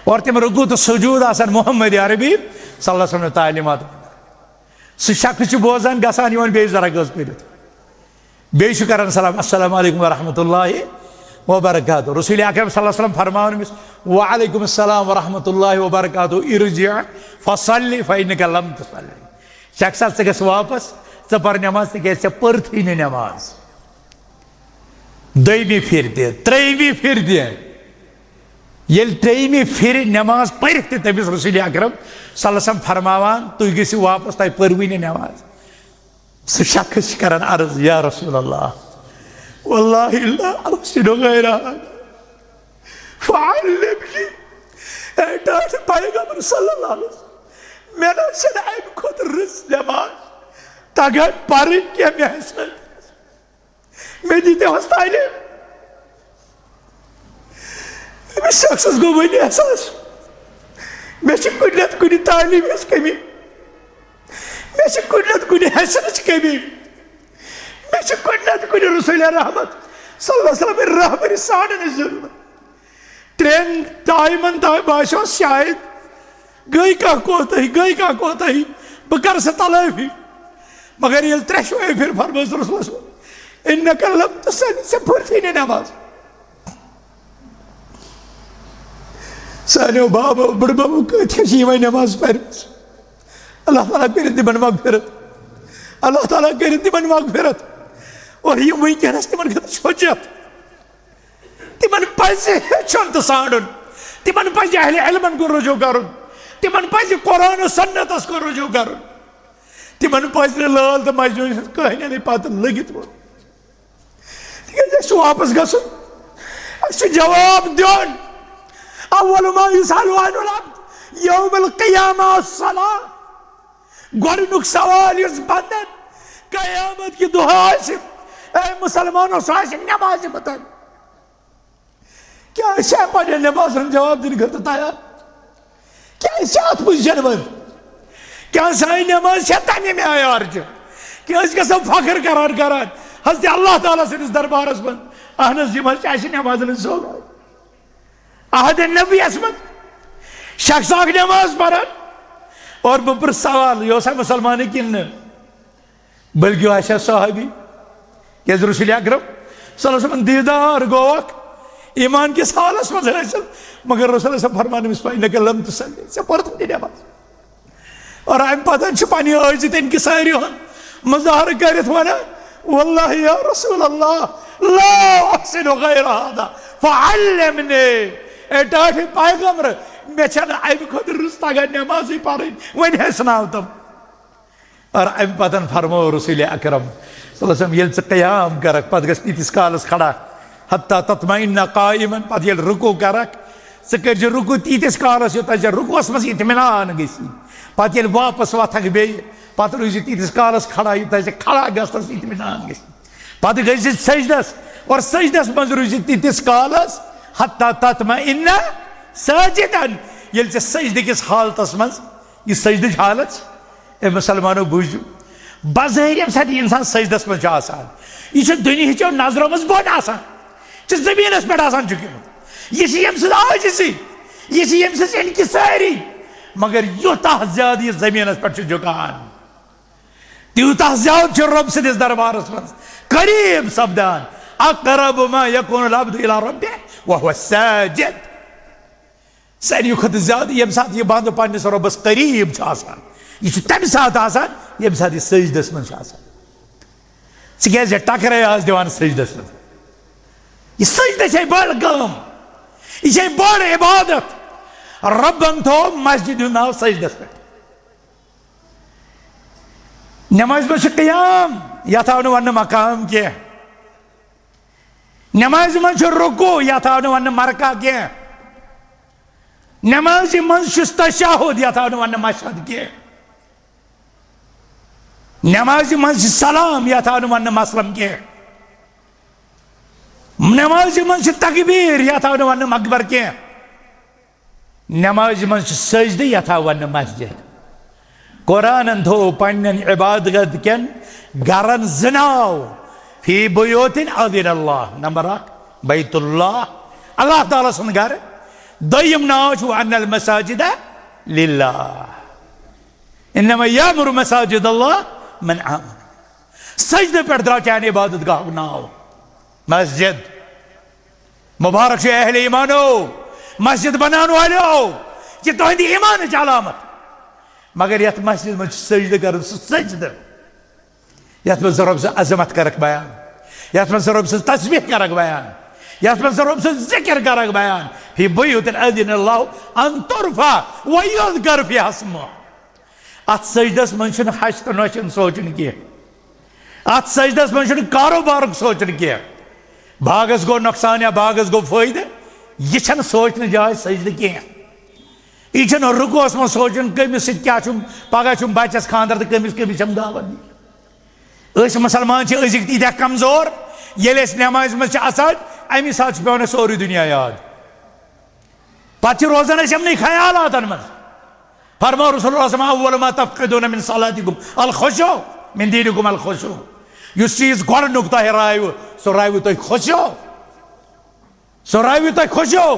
اور تِم رکوع تہٕ سجود آسان محمد عربی صلی اللہ علیہ وسلم تعلیمات۔ سُہ شخص چھُ بوزان، گژھان، یِوان بیٚیہِ ذرا گٔژھ پٔرِتھ۔ بیٚیہِ چھُ کران سلام، السلام علیکم ورحمۃ اللہ وبرکاتہ۔ رسول اکرم صلی اللہ علیہ وسلم فرماوان أمِس، وعلیکم السلام ورحمۃ اللہ وبرکاتہ، ارجع فصل فإنک لم تصل۔ شخصا، ژٕ گژھ واپس، ژٕ پر نماز، تِکیازِ ژےٚ پٔرتھٕے نہٕ نماز۔ دوٚیمہِ پھِرِ تہِ، ترٛیٚیمہِ پھِرِ تہِ۔ ییٚلہِ ترٛیٚیِمہِ پھِرِ نماز پٔرِتھ تہِ تٔمِس رسول اکرم صلی اللہ علیہ وسلم فرماوان، تُہۍ گٔژھِو واپس، تۄہہِ پٔروٕے نہٕ نماز۔ سُہ شخص چھُ کران عرض، یا رسول اللہ، واللہ لا احسن غیرها، فعلمنی۔ اے ٹاٹھ پیغمبر صلی اللہ علیہ وسلم، مےٚ نہ چھنہٕ امہِ کھۄتہٕ رٕژ نماز تگان پرٕنۍ کینٛہہ، مےٚ ہیٚچھنٲوِو۔ مےٚ دِتِو حظ تعلیٖم۔ أمِس شخصس گوٚو وۄنۍ احساس، مےٚ چھِ کُنہِ نتہٕ کُنہِ تعلیٖم ہٕنٛز کٔمی، مےٚ چھِ کُنہِ نتہٕ کُنہِ ہیٚچھنٕچ کٔمی، مےٚ چھِ کُنہِ نتہٕ کُنہِ رسول رحمت صلی اللہ علیہ وسلم رہبری ژھانڈنٕچ ضروٗرت۔ ترٛٮ۪ن ٹایمن تام باسیو شاید گٔے کانٛہہ کوتاہی، گٔے کانٛہہ کوتاہی، بہٕ کرٕ سۄ تلٲفی۔ مگر ییٚلہِ ترٛٮ۪شوَے پھِرِ فرمٲوِس رسول صلی اللہ علیہ وسلم، انک لم تصل، ژےٚ پٔرتھٕے نہٕ نماز۔ سانیو بابو، بٕڈببو کۭتیاہ چھِ یِمے نماز پرِمٕژ؟ اللہ تعالیٰ کٔرِن تِمن مغفرت۔ اللہ تعالیٰ کٔرِن تِمن مغفرت۔ اور یِم وٕنکیٚنس تِمن خٲطرٕ چھِ حجت۔ تِمن پزِ ہیٚچھُن تہٕ ژھانڈُن۔ تِمن پزِ اہل علمن کُن رجوع کرُن۔ تِمن پزِ قرآن و سنتس کُن رجوع کرُن۔ تِمن پزِ نہٕ لٲل تہٕ مجنون ہٕنٛز کہانی پتہٕ لٔگِتھ روزُن۔ تِکیازِ اَسہِ چھُ واپس گژھُن۔ اَسہِ چھُ جواب دیُن۔ اول ما یسأل عنہ العبد یوم القیامہ الصلاۃ۔ گۄڈٕنیُک سوال یُس بندن قیامت کہِ دۄہ آسہِ، اے مسلمانو، سُہ آسہِ نمازِ متعلق۔ کیٛاہ أسۍ چھا پننٮ۪ن نمازن جواب دِنہٕ خٲطرٕ تیار؟ کیٛاہ أسۍ چھِ اتھ پوزیشن منٛز؟ کیٛاہ سانہِ نماز چھےٚ تمہِ معیار چہِ؟ کہِ أسۍ گژھو فخر کران کران حضرت اللہ تعالیٰ سٕنٛدِس دربارس منٛز، اہن حظ، یِم حظ چھِ اسہِ نمازن ہٕنٛز سہولت۔ عہد نبی یس منٛز شخص اکھ نماز پران، اور بہٕ پرژھ سوال، یہِ اوسا مسلمانٕے کِنہٕ نہٕ؟ بلکہِ آسہِ ہا صحابی۔ کیازِ رسول اکرم صلی اللہ علیہ وسلم دیدار گوکھ ایمان کِس حالس منٛز حٲصِل، مگر رسول اللہ صلی اللہ علیہ وسلم فرمان أمِس، "فإنك لم تصلي"، ژےٚ پٔرتھ نہٕ نماز۔ اور امہِ پتہٕ چھُ پننہِ عٲجزی تٔمۍ کہِ ساروی ہُنٛد مظاہرٕ کٔرِتھ ونان، "والله يا رسول الله لا احسن غير هذا فعلمني"۔ اے ٹاٹھے پیغمبر، مےٚ چھنہٕ امہِ کھۄتہٕ رٕژ تگان نمازٕے پرٕنۍ، وۄنۍ ہیٚچھناو تم۔ اور امہِ پتن فرموو رسول اکرم صلی اللہ علیہ وسلم، ییٚلہِ ژٕ قیام کرکھ، پتہٕ گژھ تیٖتِس کالس کھڑا، حتیٰ تطمئن قائما، پتہٕ ییٚلہِ رکوع کرکھ، ژٕ کٔرۍ زِ رکوع تیٖتِس کالس یوٚتام ژےٚ رکوعس منٛز اطمینان گژھی۔ پتہٕ ییٚلہِ واپس وۄتھکھ بیٚیہِ، پتہٕ روٗزِ تیٖتِس کالس کھڑا یوٚتام ژےٚ کھڑا گژھنس اطمینان گژھی۔ پتہٕ گژھِ سجدس، اور سجدس منٛز روٗزِ تیٖتِس کالس حتیٰ تطمئن ساجدا، ییٚلہِ ژےٚ سجدٕ کِس حالتس منٛز، یہِ سجدٕچ حالت چھِ، اے مسلمانو، بوٗزِو، بظٲہِر ییٚمہِ ساتہٕ یہِ اِنسان سجدس منٛز چھُ آسان، یہِ چھُ دُنیہٕچو نظرو منٛز بوٚڑ آسان، چھُ زٔمیٖنس پٮ۪ٹھ آسان جُکیومُت۔ یہِ چھِ ییٚمہِ سٕنٛز عٲجزی، یہِ چھِ ییٚمہِ سٕنٛز انکسٲری، مگر یوٗتاہ زیادٕ یہِ زٔمیٖنس پٮ۪ٹھ چھُ جُکان، تیوٗتاہ زیادٕ چھُ رۄب سٕنٛدِس دربارس منٛز قریب سپدان۔ اقرب ما یکون العبد الی ربہ وہو ساجد۔ ساروی کھۄتہٕ زیادٕ ییٚمہِ ساتہٕ یہِ بنٛدٕ پننِس رۄبس قریب چھُ آسان، یہِ چھُ تمہِ ساتہٕ آسان ییٚمہِ ساتہٕ یہِ سجدس منٛز چھُ آسان۔ ژٕ کیازِ ٹکرے آز دِوان سجدس منٛز؟ یہِ سجدٕ چھے بٔڑ کٲم، یہِ چھے بٔڑ عبادت۔ رۄبن تھوو مسجد ہُنٛد ناو سجدس پٮ۪ٹھ۔ نمازِ منٛز چھُ قیام، یتھ آو نہٕ وننہٕ مقام کینٛہہ۔ نمازِ منٛز چھُ رکوع، یتھ آو نہٕ وننہٕ مرکع کینٛہہ۔ نمازِ منٛز چھُس تشہد، یتھ آو نہٕ وننہٕ مشہد کینٛہہ۔ نمازِ منٛز چھُ سلام، یتھ آو نہٕ وننہٕ مسلم کینٛہہ۔ نمازِ منٛز چھُ تکبیر، یتھ آو نہٕ وننہٕ مکبر کینٛہہ۔ نمازِ منٛز چھُ سجدٕ، یتھ آو وننہٕ مسجد۔ قرآنن تھوو پننٮ۪ن عبادت کٮ۪ن گرن زٕ ناو، فی بیوتن اذن اللہ، نمبر اکھ بیت اللہ، اللہ تعالیٰ سُنٛد گرٕ۔ دوٚیِم ناو چھُ ان المساجد للہ، انما یعمر مساجد اللہ من آمن۔ سجدٕ پٮ۪ٹھ درٛاو چانہِ عبادت گاہُک ناو مسجد۔ مبارک چھُ اہل ایمانو، مسجد بناون والو، یہِ تُہنٛدِ ایمانٕچ علامت۔ مگر یتھ مسجد منٛز چھُ سجدٕ کرُن، سُہ سجدٕ یتھ منٛز ژٕ رۄب سٕنٛز عظمت کرکھ بیان، یتھ منٛز ژٕ رۄب سٕنٛز تسبیح کرکھ بیان، یتھ منٛز ژٕ رۄب سٕنٛز ذکر کرکھ بیان۔ فی بیوت اذن اللہ ان ترفع ویذکر فیہا اسمہ۔ اتھ سجدس منٛز چھُنہٕ ہش تہٕ نۄشہِ ہُنٛد سونٛچُن کینٛہہ۔ اتھ سجدس منٛز چھُنہٕ کاروبارُک سونٛچُن کینٛہہ۔ باغس گوٚو نۄقصان یا باغس گوٚو فٲیدٕ، یہِ چھَنہٕ سونٛچنہٕ جاے سجدٕ کینٛہہ۔ یہِ چھُنہٕ رُکوس منٛز سونٛچُن کٔمِس سۭتۍ کیٛاہ چھُم، پگاہ چھُم بچس خانٛدر تہٕ کٔمِس کٔمِس چھَم دعوت دِنۍ۔ أسۍ مُسلمان چھِ أزِکۍ تیٖتیٛاہ کمزور، ییٚلہِ أسۍ نٮ۪مازِ منٛز چھِ اژان، اَمی ساتہٕ چھُ پٮ۪وان اَسہِ سورُے دُنیا یاد۔ پتہٕ چھِ روزان أسۍ یِمنٕے خیالاتن منٛز۔ فرموو رسول اللہ صلی اللہ علیہ وسلم، "اول ما تفقدون من صلاتکم الخشوع، من دینکم الخشوع"۔ یُس چیٖز گۄڈٕنیُک تۄہہِ راوِ، سُہ راوِ تۄہہِ خشوع۔ سُہ راوِ تۄہہِ خشوع۔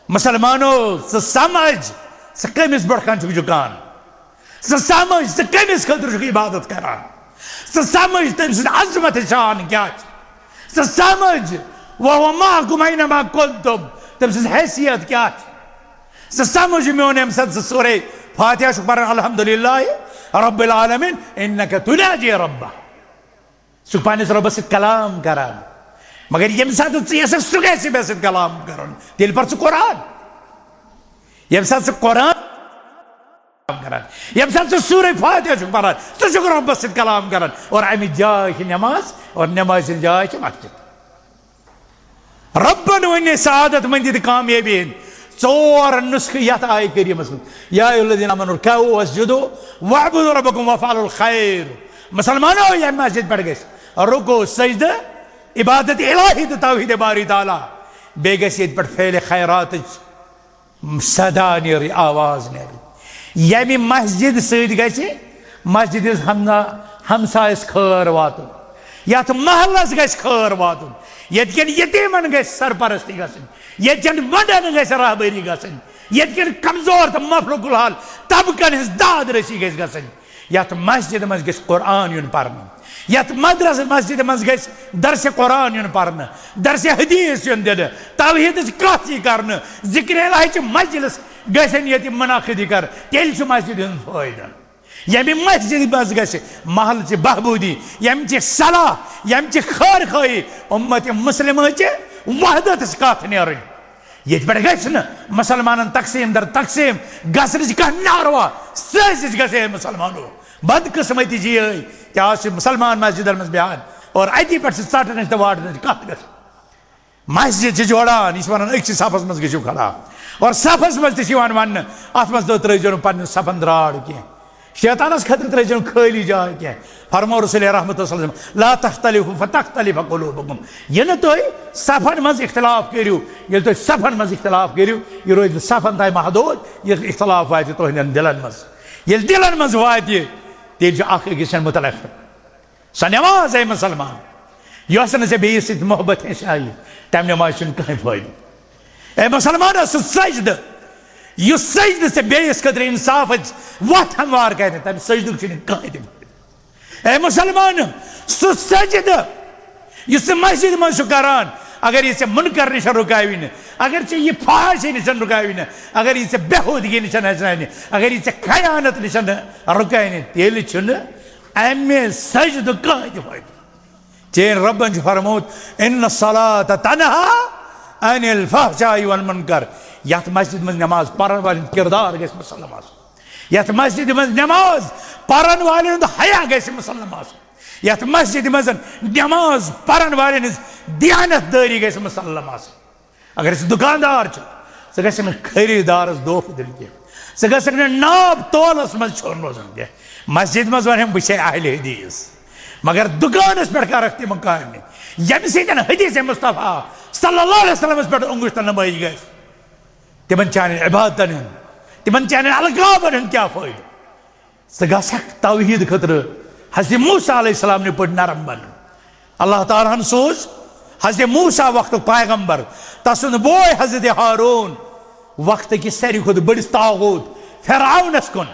مسلمانو، ژٕ سمجھ، ژٕ کٔمِس برٛونٛہہ کنہِ چھُکھ جُکان۔ ژٕ سمجھ، ژٕ کٔمِس خٲطرٕ چھُکھ عبادت کران۔ ژٕ سمجھ، تٔمۍ سٕنٛز عظمت شان کیٛاہ چھِ۔ ژٕ سمجھ، وَهُوَ مَعَكُمْ أَيْنَ مَا كُنْتُمْ، تٔمۍ سٕنٛز حیثیت کیٛاہ چھِ۔ ژٕ سمجھ میون، ییٚمہِ ساتہٕ ژٕ سورہ فاتحہ چھُکھ پران، الحمدللہ رب العالمین، اِنَّکَ تُنَاجِی رَبَّکَ۔ ژٕ چھُکھ پننِس رۄبس سۭتۍ کلام کران۔ مگر ییٚمہِ ساتہٕ ژٕ یژھکھ سُہ گژھِ مےٚ سۭتۍ کلام کرُن، تیٚلہِ پر ژٕ قرآن۔ ییٚمہِ ساتہٕ ژٕ قرآن کران، ییٚمہِ ساتہٕ ژٕ سورہ فاتحہ چھُکھ پران، ژٕ چھُکھ رۄبس سۭتۍ کلام کران۔ اور امِچ جاے چھِ نماز، اور نمازِ ہٕنٛز جاے چھِ مسجد۔ رۄبن ؤنۍ سعادت مندی تہٕ کامیٲبی ہٕنٛدۍ ژور نسخہٕ یتھ آیہِ کریٖمس منٛز، یا ایھا الذین آمنوا ارکعوا واسجدوا واعبدوا ربکم وافعلوا الخیر۔ مسلمانو، ییٚمہِ مسجد پٮ۪ٹھ گژھِ رکوع، سجدٕ، عبادت الہی تہٕ توحید باری تعالیٰ، بیٚیہِ گژھِ ییٚتہِ پٮ۪ٹھ فعلِ خیراتٕچ صدا نیرٕنۍ، آواز نیرٕنۍ۔ ییٚمہِ مسجد سۭتۍ گژھِ مسجد ہٕنٛز ہمنا-، ہمسایس خٲر واتُن، یتھ محلس گژھِ خٲر واتُن، ییٚتہِ کٮ۪ن یتیٖمن گژھِ سرپرستی گژھٕنۍ، ییٚتہِ کٮ۪ن ونڈن گژھِ رہبری گژھٕنۍ، ییٚتہِ کٮ۪ن کمزور تہٕ مفلوق الحال طبقن ہٕنٛز داد رسی گژھِ گژھٕنۍ۔ یتھ مسجد منٛز گژھِ قرآن یُن پرنہٕ، یتھ مدرسہ مسجد منٛز گژھِ درس قرآن یُن پرنہٕ، درس حدیث یُن دِنہٕ، توحیدٕچ کتھ یی کرنہٕ، ذکر الہٕچ مجلس گژھن ییٚتہِ منعقد یی کرنہٕ، تیٚلہِ چھُ مسجد ہُنٛد فٲیدٕ۔ ییٚمہِ مسجد منٛز گژھِ محلٕچ بہبودی، ییٚمہِ چہِ صلاح، ییٚمہِ چہِ خٲر خٲہی، امت مسلمہ چہِ وحدتٕچ کتھ نیرٕنۍ۔ ییٚتہِ پٮ۪ٹھ گژھِ نہٕ مسلمانن تقسیٖم در تقسیٖم گژھنٕچ کانٛہہ ناروا سٲزِش گژھِ ہے مسلمانو۔ بدقسمتی جی ٲے کہ آز چھِ مسلمان مسجدن منٛز بیہان اور اتی پٮ۪ٹھ چھِ ژٹنٕچ تہٕ واٹنٕچ کتھ گژھان۔ مسجد چھِ جوڑان، یہِ چھِ ونان أکسٕے صفس منٛز گٔژھِو کھڑا اور صفس منٛز تہِ چھِ یِوان وننہٕ، اتھ منٛز تہِ ترٲیزیو نہٕ پننٮ۪ن صفن دراڑ کینٛہہ۔ شیطانس خٲطرٕ ترٲیزیو نہٕ خٲلی جاے کینٛہہ۔ فرموو رسول رحمت صلی اللہ علیہ وسلم، "لا تختلفوا فتختلف قلوبکم"۔ یہِ نہٕ تُہۍ صفن منٛز اختلاف کٔرِو، ییٚلہِ تُہۍ صفن منٛز اختلاف کٔرِو، یہِ روزِ نہٕ صفن تام محدود، یہِ اختلاف واتہِ تُہنٛدٮ۪ن دِلن منٛز۔ ییٚلہِ دِلن منٛز واتہِ، تیٚلہِ چھُ اکھ أکِس سۭتۍ متلف۔ سۄ نٮ۪ماز، اے مسلمان، یۄس نہٕ ژےٚ بیٚیِس سۭتۍ محبت ہیٚچھنایہِ، تَمہِ نٮ۪مازِ چھُنہٕ کٕہٕنۍ فٲیدٕ۔ اے مسلمان، سُہ سجدٕ، یُس سجدٕ ژےٚ بیٚیِس خٲطرٕ انصافٕچ وَتھ ہموار کرِ، تَمہِ سجدُک چھُنہٕ کٕہٕنۍ تہِ فٲیدٕ۔ اے مسلمان، سُہ سجدٕ، یُس ژٕ مسجد منٛز چھُ کران، اگر یہِ ژےٚ منکر نِش رُکاوِ نہٕ، اگر ژےٚ یہِ فحاشی نِش رُکاوِ نہٕ، اگر یہِ ژےٚ بےٚ ہودگی نِش ہیٚچھناوِ نہٕ، اگر یہِ ژےٚ خیانت نِش رُکاوِ نہٕ، تیٚلہِ چھُنہٕ امہِ سجدُک کانٛہہ تہِ فٲیدٕ۔ چٲنۍ رۄبن چھُ فرمومُت، "ان الصلاۃ تنہا عن الفحشاء والمنکر"۔ یتھ مسجد منٛز نماز پرن والٮ۪ن ہُنٛد کردار گژھِ مسلم آسُن۔ یتھ مسجد منٛز نماز پرن والٮ۪ن ہُنٛد حیا گژھِ مسلم آسُن۔ یتھ مسجد منٛز نماز پرن والٮ۪ن ہٕنٛز دیانت دٲری گژھِ مسلم آسٕنۍ۔ اگر ژٕ دُکاندار چھُکھ، ژٕ گژھکھ نہٕ خریٖدارس دھوکہٕ دیُن کینٛہہ، ژٕ گژھکھ نہٕ ناب تولس منٛز چھوٚن روزُن کینٛہہ۔ مسجد منٛز ونہٕ بہٕ چھے اہل حدیث، مگر دُکانس پٮ۪ٹھ کرکھ تِم کامہِ، ییٚمہِ سۭتۍ حدیث مصطفیٰ صلی اللہ علیہ وسلمس پٮ۪ٹھ اونگُج تہٕ نمٲیی گژھِ۔ تِمن چانٮ۪ن عبادتن ہُنٛد، تِمن چانٮ۪ن القابن ہُنٛد کیٛاہ فٲیدٕ؟ ژٕ گژھکھ توحید خٲطرٕ حضرت موسیٰ علیہ السلام نہِ پٲٹھۍ نرم بنُن۔ اللہ تعالیٰ ہن سوز حضرت موسیٰ وقتُک پیغمبر، تسُنٛد بوے حضرت ہارون وقتہٕ کِس ساروی کھۄتہٕ بٔڑِس طاغوت فرعونس کُن۔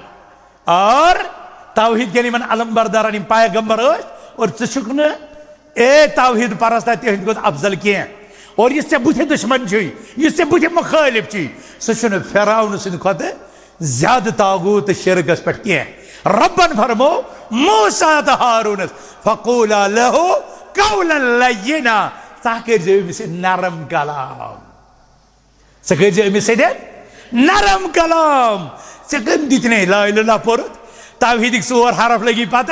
اور توحید کٮ۪ن یِمن علم بردارن یِم پیغمبر ٲسۍ، اور ژٕ چھُکھ نہٕ اے توحید پرستا تِہنٛدِ کھۄتہٕ افضل کینٛہہ۔ اور یُس ژےٚ بُتھِ دُشمن چھُے، یُس ژےٚ بُتھِ مُخٲلِف چھُے، سُہ چھُنہٕ فرعون سٕنٛدِ کھۄتہٕ زیادٕ طاغوت تہٕ شرکس پٮ۪ٹھ کینٛہہ۔ رۄبن فرموو موسیٰ تہٕ ہارونس، "فقولا لہ قولا لینا"، ژٕ کٔرۍ زِ أمِس سۭتۍ نرم کلام۔ ژٕ کٔرۍ زِ أمِس سۭتۍ نرم کلام۔ ژےٚ کٔمۍ دِتۍ نے لا الہ الا پوٚرُتھ؟ توحیدٕکۍ ژور حرف لٔگی پتہ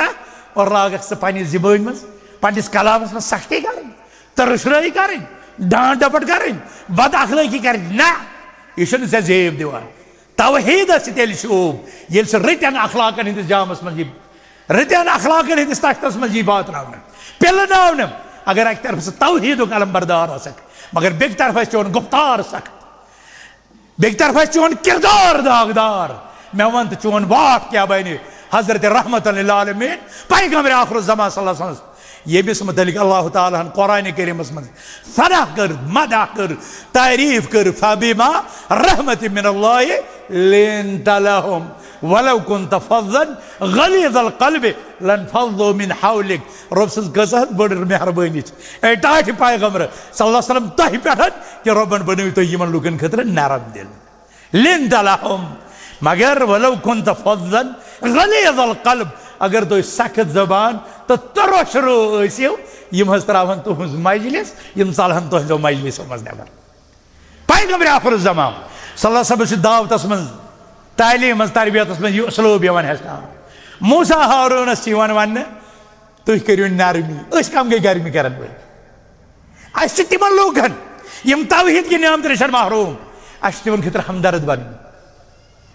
اور لاگکھ ژٕ پننِس زبٲنۍ منٛز، پننِس کلامس منٛز سختی کرٕنۍ، ترشرٲیی کرٕنۍ، ڈانٹ ڈپٹ کرٕنۍ، بد اخلٲقی کرٕنۍ۔ نہ، یہِ چھُنہٕ ژےٚ زیب دِوان۔ توحیدس چھِ تیٚلہِ شوٗب، ییٚلہِ سُہ رٕتٮ۪ن اخلاقن ہٕنٛدِس جامس منٛز یی، رٕتٮ۪ن اخلاقن ہٕنٛدِس تختس منٛز یی باتراونہٕ، پِلناونہٕ۔ اگر اکہِ طرفہٕ ژٕ توحیدُک علم بردار آسکھ، مگر بیٚکہِ طرفہٕ آسہِ چون گفتار سخت، بیٚکہِ طرفہٕ آسہِ چون کردار داغدار۔ مےٚ وَن تہٕ چون واٹھ کیٛاہ بنہِ حضرت رحمت للعالمین پیغمبر آخر الزمان صلی اللہ علیہ وسلم، ییٚمِس متعلق اللہ تعالیٰ ہن قرآن کریمس منٛز ثنا کٔر، مدح کٔر، تعریف کٔر، "فبما رحمة من الله لنت لهم ولو كنت فظا غليظ القلب لانفضوا من حولك"۔ رۄب سٕنٛز کۭژاہ بٔڑ مہربٲنی چھِ۔ اے ٹاٹھہِ پیغمبر صلی اللہ علیہ وسلم، تۄہہِ پٮ۪ٹھ کہِ رۄبن بنٲوِو تُہۍ یِمن لوٗکن خٲطرٕ نرم دِل۔ لنت لهم، مگر ولو كنت فظا غليظ القلب، اگر تُہۍ سخت زبان تہٕ ترش رو ٲسِو، یِم حظ تراوہن تُہنٛز مجلس، یِم ژلہن تُہنٛزو مجلسو منٛز نٮ۪بر۔ پیغمبر آخر الزمان صلی اللہ علیہ وسلم چھِ دعوتس منٛز، تعلیٖم منٛز، تربیتس منٛز یہِ اسلوب یِوان ہیٚچھناونہٕ۔ موسیٰ ہارونس چھِ یِوان وننہٕ، "تُہۍ کٔرِو نرمی"۔ أسۍ کم گٔے گرمی کرن وٲلۍ؟ اسہِ چھِ تِمن لوٗکن، یِم توحید کہِ نعمتہٕ نِش چھِ محروم، اسہِ چھِ تِمن خٲطرٕ ہمدرد بنٕنۍ،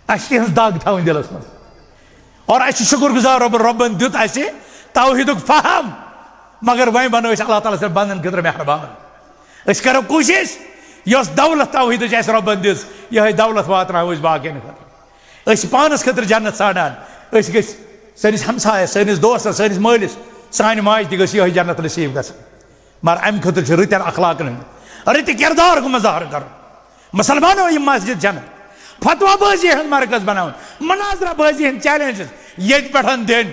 اسہِ چھِ تِہنٛز دگ تھاوٕنۍ دلس منٛز۔ اور اسہِ چھِ شُکر گُزار رۄبن، رۄبن دیُت اسہِ توحیدُک فہم، مگر وۄنۍ بنو أسۍ اللہ تعالیٰ سٕنٛدٮ۪ن بندن خٲطرٕ مہربان۔ أسۍ کرو کوٗشش، یۄس دولت توحیدٕچ اسہِ رۄبن دِژ، یِہوٚے دولت واتناوو أسۍ باقین خٲطرٕ۔ أسۍ چھِ پانس خٲطرٕ جنت ژھانڈان، أسۍ گٔژھۍ سٲنِس ہمسایس، سٲنِس دوستس، سٲنِس مٲلِس، سانہِ ماجہِ تہِ گٔژھ یِہوٚے جنت نصیب گژھٕنۍ۔ مگر امہِ خٲطرٕ چھِ رٕتٮ۪ن اخلاقن ہُنٛد، رٕتہِ کردارُک مظاہرٕ کرُن۔ مسلمانو، یہِ مسجد چھنہٕ فتویٰ بازی ہُنٛد مرکز بناوُن، مناظرہ بازی ہُنٛد چیلنجز، ییٚتہِ پٮ۪ٹھ دِنۍ۔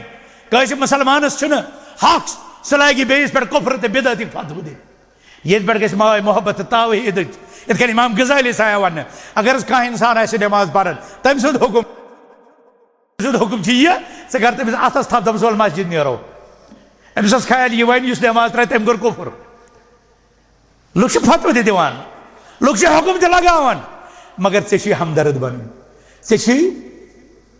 کٲنٛسہِ مُسلمانَس چھُنہٕ حق سُہ لاگہِ بیٚیِس پٮ۪ٹھ کُفر تہٕ بدعتٕکۍ فتوٕ دِنۍ۔ ییٚتہِ پٮ۪ٹھ گژھِ ماے محبت تہٕ توحیٖدٕچ، یِتھ کٔنۍ امام غزالی چھُ آیان وننہٕ۔ اگر حظ کانٛہہ انسان آسہِ نٮ۪ماز پران، تٔمۍ سُنٛد حُکم، تٔمۍ سُنٛد حُکم چھُ یہِ، ژٕ کر تٔمِس اتھس تھپھ، دپس، "ول مسجد نیرو۔" أمِس اوس خیال، یہِ ونہِ یُس نٮ۪ماز ترایہِ، تٔمۍ کوٚر کُفر۔ لُکھ چھِ فتوٕ تہِ دِوان، لُکھ چھِ حُکم تہِ لگاوان، مگر ژےٚ چھُے ہمدرد بنُن، ژےٚ چھُے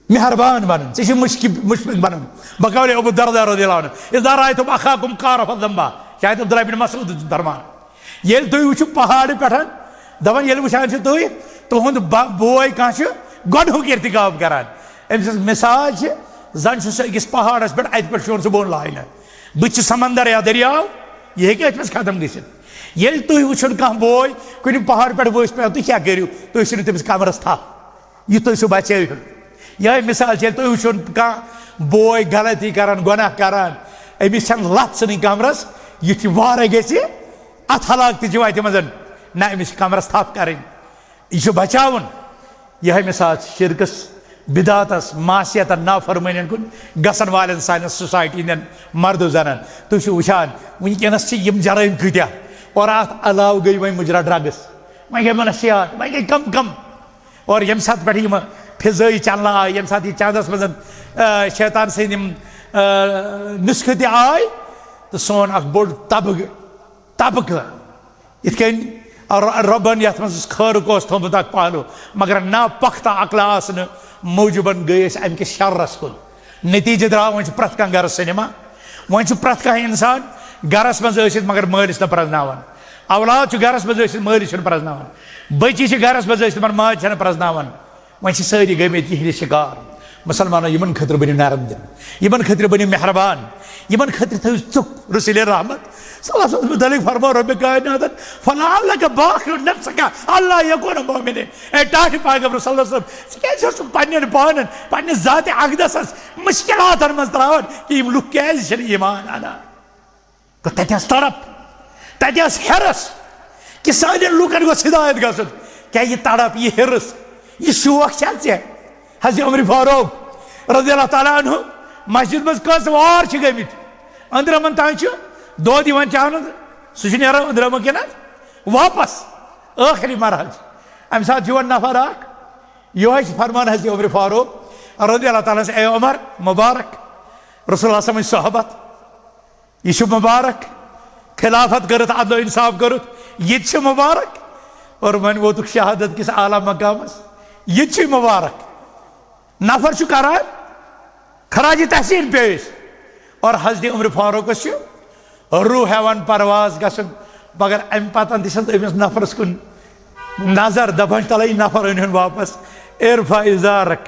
مہربان بنُن، ژےٚ چھُے مُشکِ-، مُشفق بنُن۔ بقول ابو الدرداء رضی اللہ عنہ، "اذا رأيتم اخاكم قارف الذنب"، شاید عبداللہ بن مسعود فرمان، ییٚلہِ تُہۍ وٕچھِو پہاڑٕ پٮ۪ٹھ، دپان، ییٚلہِ وٕچھان چھِ تُہۍ، تُہُنٛد ب-، بوے کانٛہہ چھُ گۄنہُک ارتکاب کران، أمۍ سٕنٛز مثال چھِ، زن چھُ سُہ أکِس پہاڑس پٮ۪ٹھ، اتہِ پٮ۪ٹھ چھُ یِوان سُہ بۄن لاینہٕ، بٕتھِ چھُ سمندر یا دٔریاو، یہِ ہیٚکہِ أتھۍ منٛز ختم گٔژھِتھ۔ ییٚلہِ تُہۍ وٕچھُن کانٛہہ بوے کُنہِ پہاڑ پٮ۪ٹھ ؤسۍ پیوٚو، تُہۍ کیٛاہ کٔرِو؟ تُہۍ ژھٕنِو تٔمِس کمرس تھپھ، یُتھ تُہۍ سُہ بچٲوِہُن۔ یِہوٚے مثال چھِ، ییٚلہِ تُہۍ وٕچھُن کانٛہہ بوے غلطی کران، گۄناہ کران، أمِس چھَنہٕ لَتھ ژھٕنٕنۍ کمرس، یُتھ یہِ وارَے گژھِ، اتھ ہلاکتٕچہِ وَتہِ منٛز، نہ، أمِس چھِ کمرس تھپھ کرٕنۍ۔ یہِ چھُ بچاوُن۔ یِہوٚے مثال چھِ شرکس، بدعتس، معصیتن، نافرمٲنین کُن گژھن والٮ۪ن سانٮ۪ن سوسایٹی ہٕنٛدٮ۪ن مردو زنان۔ تُہۍ چھِو وٕچھان، وٕنکیٚنس چھِ یِم جرٲیِم کۭتیاہ، اور اتھ علاوٕ گٔے وۄنۍ مُجرا ڈرگس، وۄنۍ گٔے منشیات، وۄنۍ گٔے کم کم۔ اور ییٚمہِ ساتہٕ پٮ۪ٹھ یِم فضٲیی چنلہٕ آیہِ، ییٚمہِ ساتہٕ یہِ چندس منٛز، آ، شیطان سٕنٛدۍ یِم، آ، نُسخہٕ تہِ آے، تہٕ سون اکھ بوٚڑ طبقہٕ، طبقہٕ، یِتھ کٔنۍ ر-، رۄبن یتھ منٛز خٲرُک اوس تھوٚمُت اکھ پہلو، مگر ناپختہ عقلہٕ آسنہٕ موٗجوٗبن گٔے أسۍ امہِ کِس شرس کُن۔ نتیٖجہٕ درٛاو، وۄنۍ چھُ پرٛٮ۪تھ کانٛہہ گرس سینما، وۄنۍ چھُ پرٛٮ۪تھ کانٛہہ انسان گرس منٛز ٲسِتھ مگر مٲلِس نہٕ پرٛزناوان۔ اولاد چھُ گرس منٛز ٲسِتھ مٲلِس چھُنہٕ پرٛزناوان۔ بچی چھِ گرس منٛز ٲسِتھ مگر ماجہِ چھَنہٕ پرٛزناوان۔ وۄنۍ چھِ سٲری گٔمٕتۍ یِہِنٛدِ شِکار۔ مُسلمانو، یِمن خٲطرٕ بٔنِو نرم دِل، یِمن خٲطرٕ بٔنِو مہربان، یِمن خٲطرٕ تھٲیِو ژُک۔ رسول رحمت صلی اللہ علیہ وسلم مُتعلق فرموو رب کائناتن، "فلعلک باخع نفسک الا یکونوا مؤمنین۔" اے ٹاٹھہِ پیغمبر صلی اللہ علیہ وسلم، ژٕ کیازِ چھُکھ پننٮ۪ن پانن، پننہِ ذاتِ اقدسس مشکلاتن منٛز تراوان کہِ یِم لُکھ کیازِ چھِنہٕ ایمان انان؟ گوٚو تَتہِ ٲس تڑپ، تَتہِ ٲس حرص کہِ سانٮ۪ن لوٗکن گوٚژھ ہدایت گژھُن۔ کیٛاہ یہِ تڑپ، یہِ حرص، یہِ شوق چھا ژےٚ؟ حضرت عمر فاروق رضی اللہ تعالیٰ عنہ مسجد منٛز کٔژ وار چھِ گٔمٕتۍ؟ أنٛدرمن تام چھُ دۄد یِوان چاونہٕ، سُہ چھُ نیران أنٛدرمہٕ کِنۍ واپس۔ ٲخری مرحلہٕ چھُ۔ اَمہِ ساتہٕ چھُ یِوان نفر اکھ، یِہوٚے چھُ فرمان حضرت عمر فاروق رضی اللہ تعالیٰ عنہ، "اے عمر مبارک، رسول اللہ صلی اللہ علیہ وسلم صحبت، یہِ چھُ مبارک، خلافت کٔرٕتھ، عدل و انصاف کٔرٕتھ، یہِ تہِ چھُ مبارک، اور وۄنۍ ووتُکھ شہادت کِس اعلیٰ مقامس، یہِ تہِ چھُ مبارک۔" نفر چھُ کران خراج تحسین پیش، اور حضرت عمر فاروقس چھُ روح ہٮ۪وان پرواز گژھُن، مگر امہِ پتہٕ تہِ چھَس أمِس نفرس کُن نظر، دپان چھِ، "تلے یہِ نفر أنۍ ہُن واپس، ارفع ازارک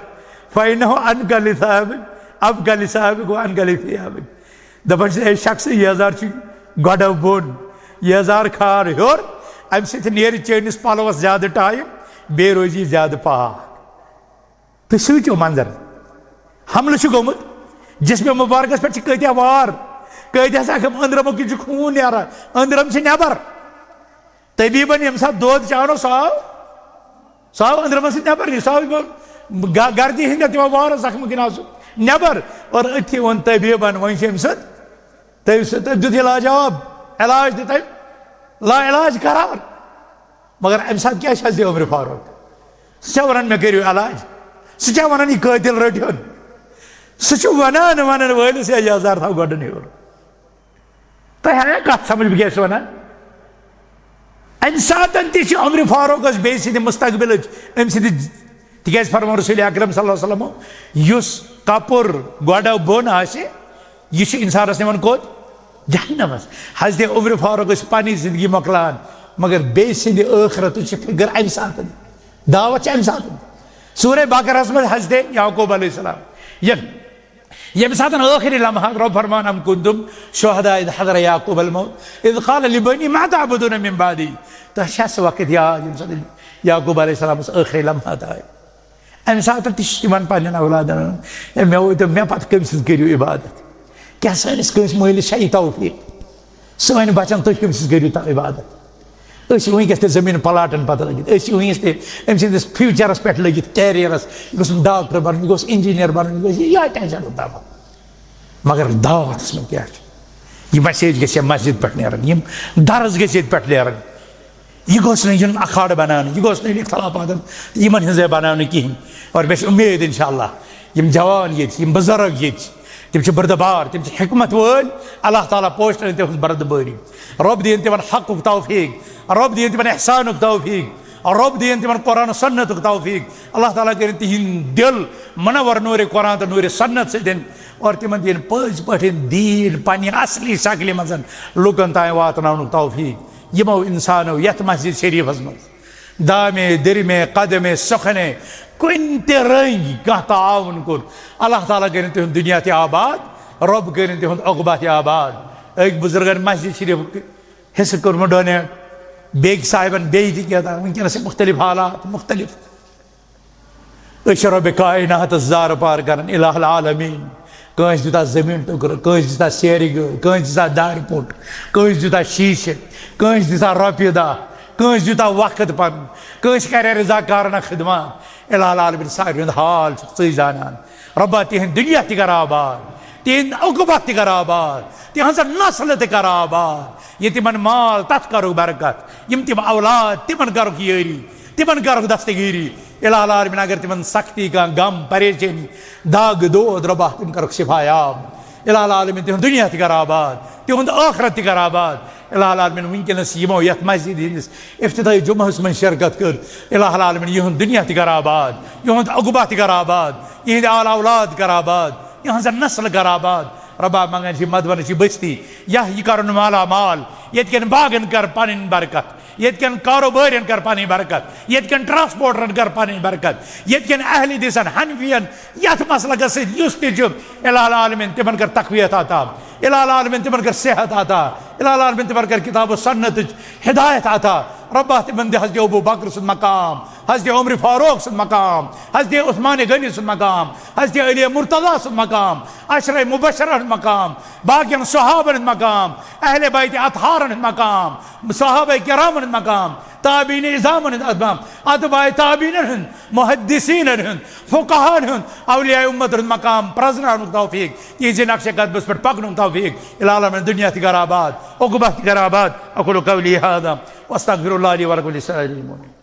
فإنه عنک لثیابک، ابک لثیابک و عنک لثیابک۔" دپان چھِ، "اے شخص، یہِ یزار چھُ گۄڈٕ بۄن، یہِ یزار کھار ہیوٚر، امہِ سۭتۍ نیرِ چٲنِس پلوس زیادٕ ٹایم، بیٚیہِ روزِ یہِ زیادٕ پاک۔" تُہۍ سوٗنٛچِو منظر، حملہٕ چھُ گوٚمُت، جسمِ مبارکس پٮ۪ٹھ چھِ کۭتیاہ وار، کۭتیاہ زخم، أنٛدرمُک یہِ چھُ خوٗن نیران، أنٛدرم چھِ نٮ۪بر۔ طبیبن ییٚمہِ ساتہٕ دۄد چانو، سُہ آو، سُہ آو أنٛدرمس سۭتۍ نٮ۪بر، یہِ سُہ آو یِمو گ-، گردِ ہٕنٛدٮ۪تھ یِوان وارس زخمہٕ کِنۍ آسُن نٮ۪بر۔ اور أتھی ووٚن طبیبن، وۄنۍ چھُ أمۍ سُنٛد، تٔمۍ سُنٛد، تٔمۍ دیُت یہِ لاجواب علاج، دیُت أمۍ لا علاج قرار۔ مگر امہِ ساتہٕ کیٛاہ چھِ حضرت عمر فاروق؟ سُہ چھا ونان، "مےٚ کٔرِو علاج"؟ سُہ چھا ونان، "یہِ قٲتِل رٔٹِہُن"؟ سُہ چھُ ونان، ونان وٲلِس، "ہے یزار، تھاو گۄڈٕ نیوٗر"۔ تۄہہِ آیا کتھ سمجھ بہٕ کیٛاہ چھُس ونان؟ امہِ ساتہٕ تہِ چھِ عمر فاروقس بیٚیہِ سٕنٛدِ مستقبلٕچ، أمۍ سٕنٛدِ، تِکیٛازِ فرموو رسول اکرم صلی اللہ علیہ وسلمو، یُس کپُر گۄڈٕ بۄن آسہِ، یہِ چھُ انسانس نِوان کوٚت؟ جہنمس۔ حضرت عمر فاروق ٲسۍ پنٕنۍ زندگی مۄکلان، مگر بیٚیہِ سٕنٛدِ ٲخرتٕچ چھِ فکر امہِ ساتہٕ، دعوت چھِ امہِ ساتہٕ۔ سورہ بقرہس منٛز حضرت یعقوب علیہ السلام، یہِ ییٚمہِ ساتہٕ ٲخری لمحات، رۄب فرمان، "أم كنتم شهداء إذ حضر يعقوب الموت إذ قال لبنيه ما تعبدون من بعدي؟" تۄہہِ چھا سُہ وقت یاد، ییٚمہِ ساتہٕ یعقوب علیہ السلامس ٲخری لمحات آے؟ امہِ ساتہٕ تہِ چھِ تِمن پننٮ۪ن اولادن ونان، "ہے، مےٚ ؤنۍتو، مےٚ پتہٕ کٔمۍ سٕنٛز کٔرِو عبادت؟ کیٛاہ سٲنِس کٲنٛسہِ مٲلِس چھا یہِ توفیٖق؟ سٲنۍ بچن، تُہۍ کٔمۍ سٕنٛز کٔرِو تو عبادت؟" أسۍ چھِ وٕنکیٚس تہِ زٔمیٖن پلاٹن پتہٕ لٔگِتھ، أسۍ چھِ وٕنکیٚس تہِ أمۍ سٕنٛدِس فیوٗچرس پٮ۪ٹھ لٔگِتھ، کیریرس، یہِ گوٚژھ ڈاکٹر بنُن، یہِ گوٚژھ انجینئر بنُن، یہِ گوٚژھ یہِ، یِہوٚے ٹینشن اوس دپان۔ مگر دعوتس منٛز کیٛاہ چھُ؟ یہِ مسیج گژھِ ہا مسجد پٮ۪ٹھ نیرٕنۍ، یِم درس گژھِ ییٚتہِ پٮ۪ٹھ نیرٕنۍ۔ یہِ گوٚژھ نہٕ یُن اکھاڑٕ بناونہٕ، یہِ گوٚژھ نہٕ یُن اختلافاتن، یِمن ہٕنٛز بناونہٕ کِہیٖنۍ۔ اور مےٚ چھِ اُمید، انشاءاللہ، یِم جوان ییٚتہِ چھِ، یِم بُزرگ ییٚتہِ چھِ، تِم چھِ بردبار، تِم چھِ حکمت وٲلۍ۔ اللہ تعالیٰ پوشنٲوِن تِہٕنٛز بردبٲری۔ رۄب دِیِن تِمن حقُک توفیٖق، رۄب دِیِن تِمن احسانُک توفیٖق، رۄب دِیِن تِمن قرآن و سنتُک توفیٖق۔ اللہ تعالیٰ کٔرِن تِہِنٛدۍ دِل منور نوٗرِ قرآن تہٕ نوٗرِ سنت سۭتۍ، اور تِمن دِیِن پٔزۍ پٲٹھۍ دیٖن پننہِ اصلی شکلہِ منٛز لُکن تام واتناونُک توفیٖق۔ یِمو انسانو یتھ مسجد شریفس منٛز دامے، درمے، قدمے، سخنے، کُنہِ تہِ رنگی کانٛہہ تعاون کوٚر، اللہ تعالیٰ کٔرِن تِہُنٛد دُنیا تہِ آباد، رۄب کٔرِن تِہُنٛد عقبہ تہِ آباد۔ أکۍ بُزرگن مسجد شریف حصہٕ کوٚرمُت ڈونیٹ، بیٚکۍ صاحبن بیٚیہِ تہِ کینٛہہ تام۔ وٕنکیٚنس چھِ مختلف حالات، مختلف۔ أسۍ چھِ رۄبِ کائناتس زارٕ پار کران، الہ العالمین۔ کٲنٛسہِ دیُتا زٔمیٖن ٹُکرٕ، کٲنٛسہِ دیُتا سیرِ گٲڑۍ، کٲنٛسہِ دیُتا دارِ پوٚٹ، کٲنٛسہِ دیُتا شیٖشہٕ، کٲنٛسہِ دیُتا رۄپیہِ دَہ، کٲنٛسہِ دیُتا وقت پنُن، کٲنٛسہِ کرے رضاکارانہ خدمات۔ الہ العالمین، ساروی ہُنٛد حال چھُکھ ژٕے زانان۔ رۄبا، تِہِنٛد دُنیا تہِ کر آباد، تِہِنٛد عقوبت تہِ کر آباد، تِہٕنٛز نسل تہِ کر آباد۔ یہِ تِمن مال، تتھ کرُکھ برکت۔ یِم تِم اولاد، تِمن کرُکھ یٲری، تِمن کرُکھ دستگیری۔ الہ العالمین، اگر تِمن سختی، کانٛہہ غم، پریشٲنی، داغ، دود، رۄبا، تِم کرُکھ شفایاب۔ الہ العالمین، تِہُنٛد دُنیا تہِ کر آباد، تِہُنٛد ٲخرت تہِ کر آباد۔ الہ العالمین، وٕنکیٚنس یِمو یتھ مسجد ہٕنٛدِس افتتاحی جمعہس منٛز شرکت کٔر، الہ العالمین، یِہُنٛد دُنیا تہِ کر آباد، یِہُنٛد عقوبہ تہِ کر آباد، یِہِنٛدۍ آل اولاد کر آباد، یِہٕنٛز نسل کر آباد۔ رۄبا، منگان چھِ مدونٕچ یہِ بستی، یا یہِ کرُن مالا مال، ییٚتہِ کٮ۪ن باغن کر پنٕنۍ برکت، ییٚتہِ کٮ۪ن کاروبارٮ۪ن کر پنٕنۍ برکت، ییٚتہِ کٮ۪ن ٹرانسپورٹرن کر پنٕنۍ برکت، ییٚتہِ کٮ۪ن اہل دیسن، حنفین، یتھ مسلکس سۭتۍ یُس تہِ چھُ، الہ العالمین، تِمن کر تقویت عطا۔ الہ العالمین، تِمن کر صحت عطا۔ الہ العالمین، تِمن کر کتاب و سنتٕچ ہدایت عطا۔ رۄبا، تِمن دِ حضرت ابو بکر سُنٛد مقام، حضرت عمر فاروق سُنٛد مقام، حضرت عثمان غنی سُنٛد مقام، حضرت علی مرتضی سُنٛد مقام، عشرہ مبشرہ ہُنٛد مقام، باقین صحابن ہُنٛد مقام، اہل بیت اطہارن ہُنٛد مقام، صحابہ کرامن ہُنٛد مقام، تابعین عظامن ہُنٛد مقام، اتباع تابعینن ہُنٛد، محدثینن ہُنٛد، فقہاہن ہُنٛد، اولیاء امتن ہُنٛد مقام پرزناونُک توفیق، تِہنٛزِ نقشِ قدمس پٮ۪ٹھ پکنُک توفیق۔ الہ العالمین، دُنیا تہِ کر آباد، عقوبہ تہِ کر آباد۔ اقول قولی هذا واستغفر الله لي ولكم ولسائر المؤمنين۔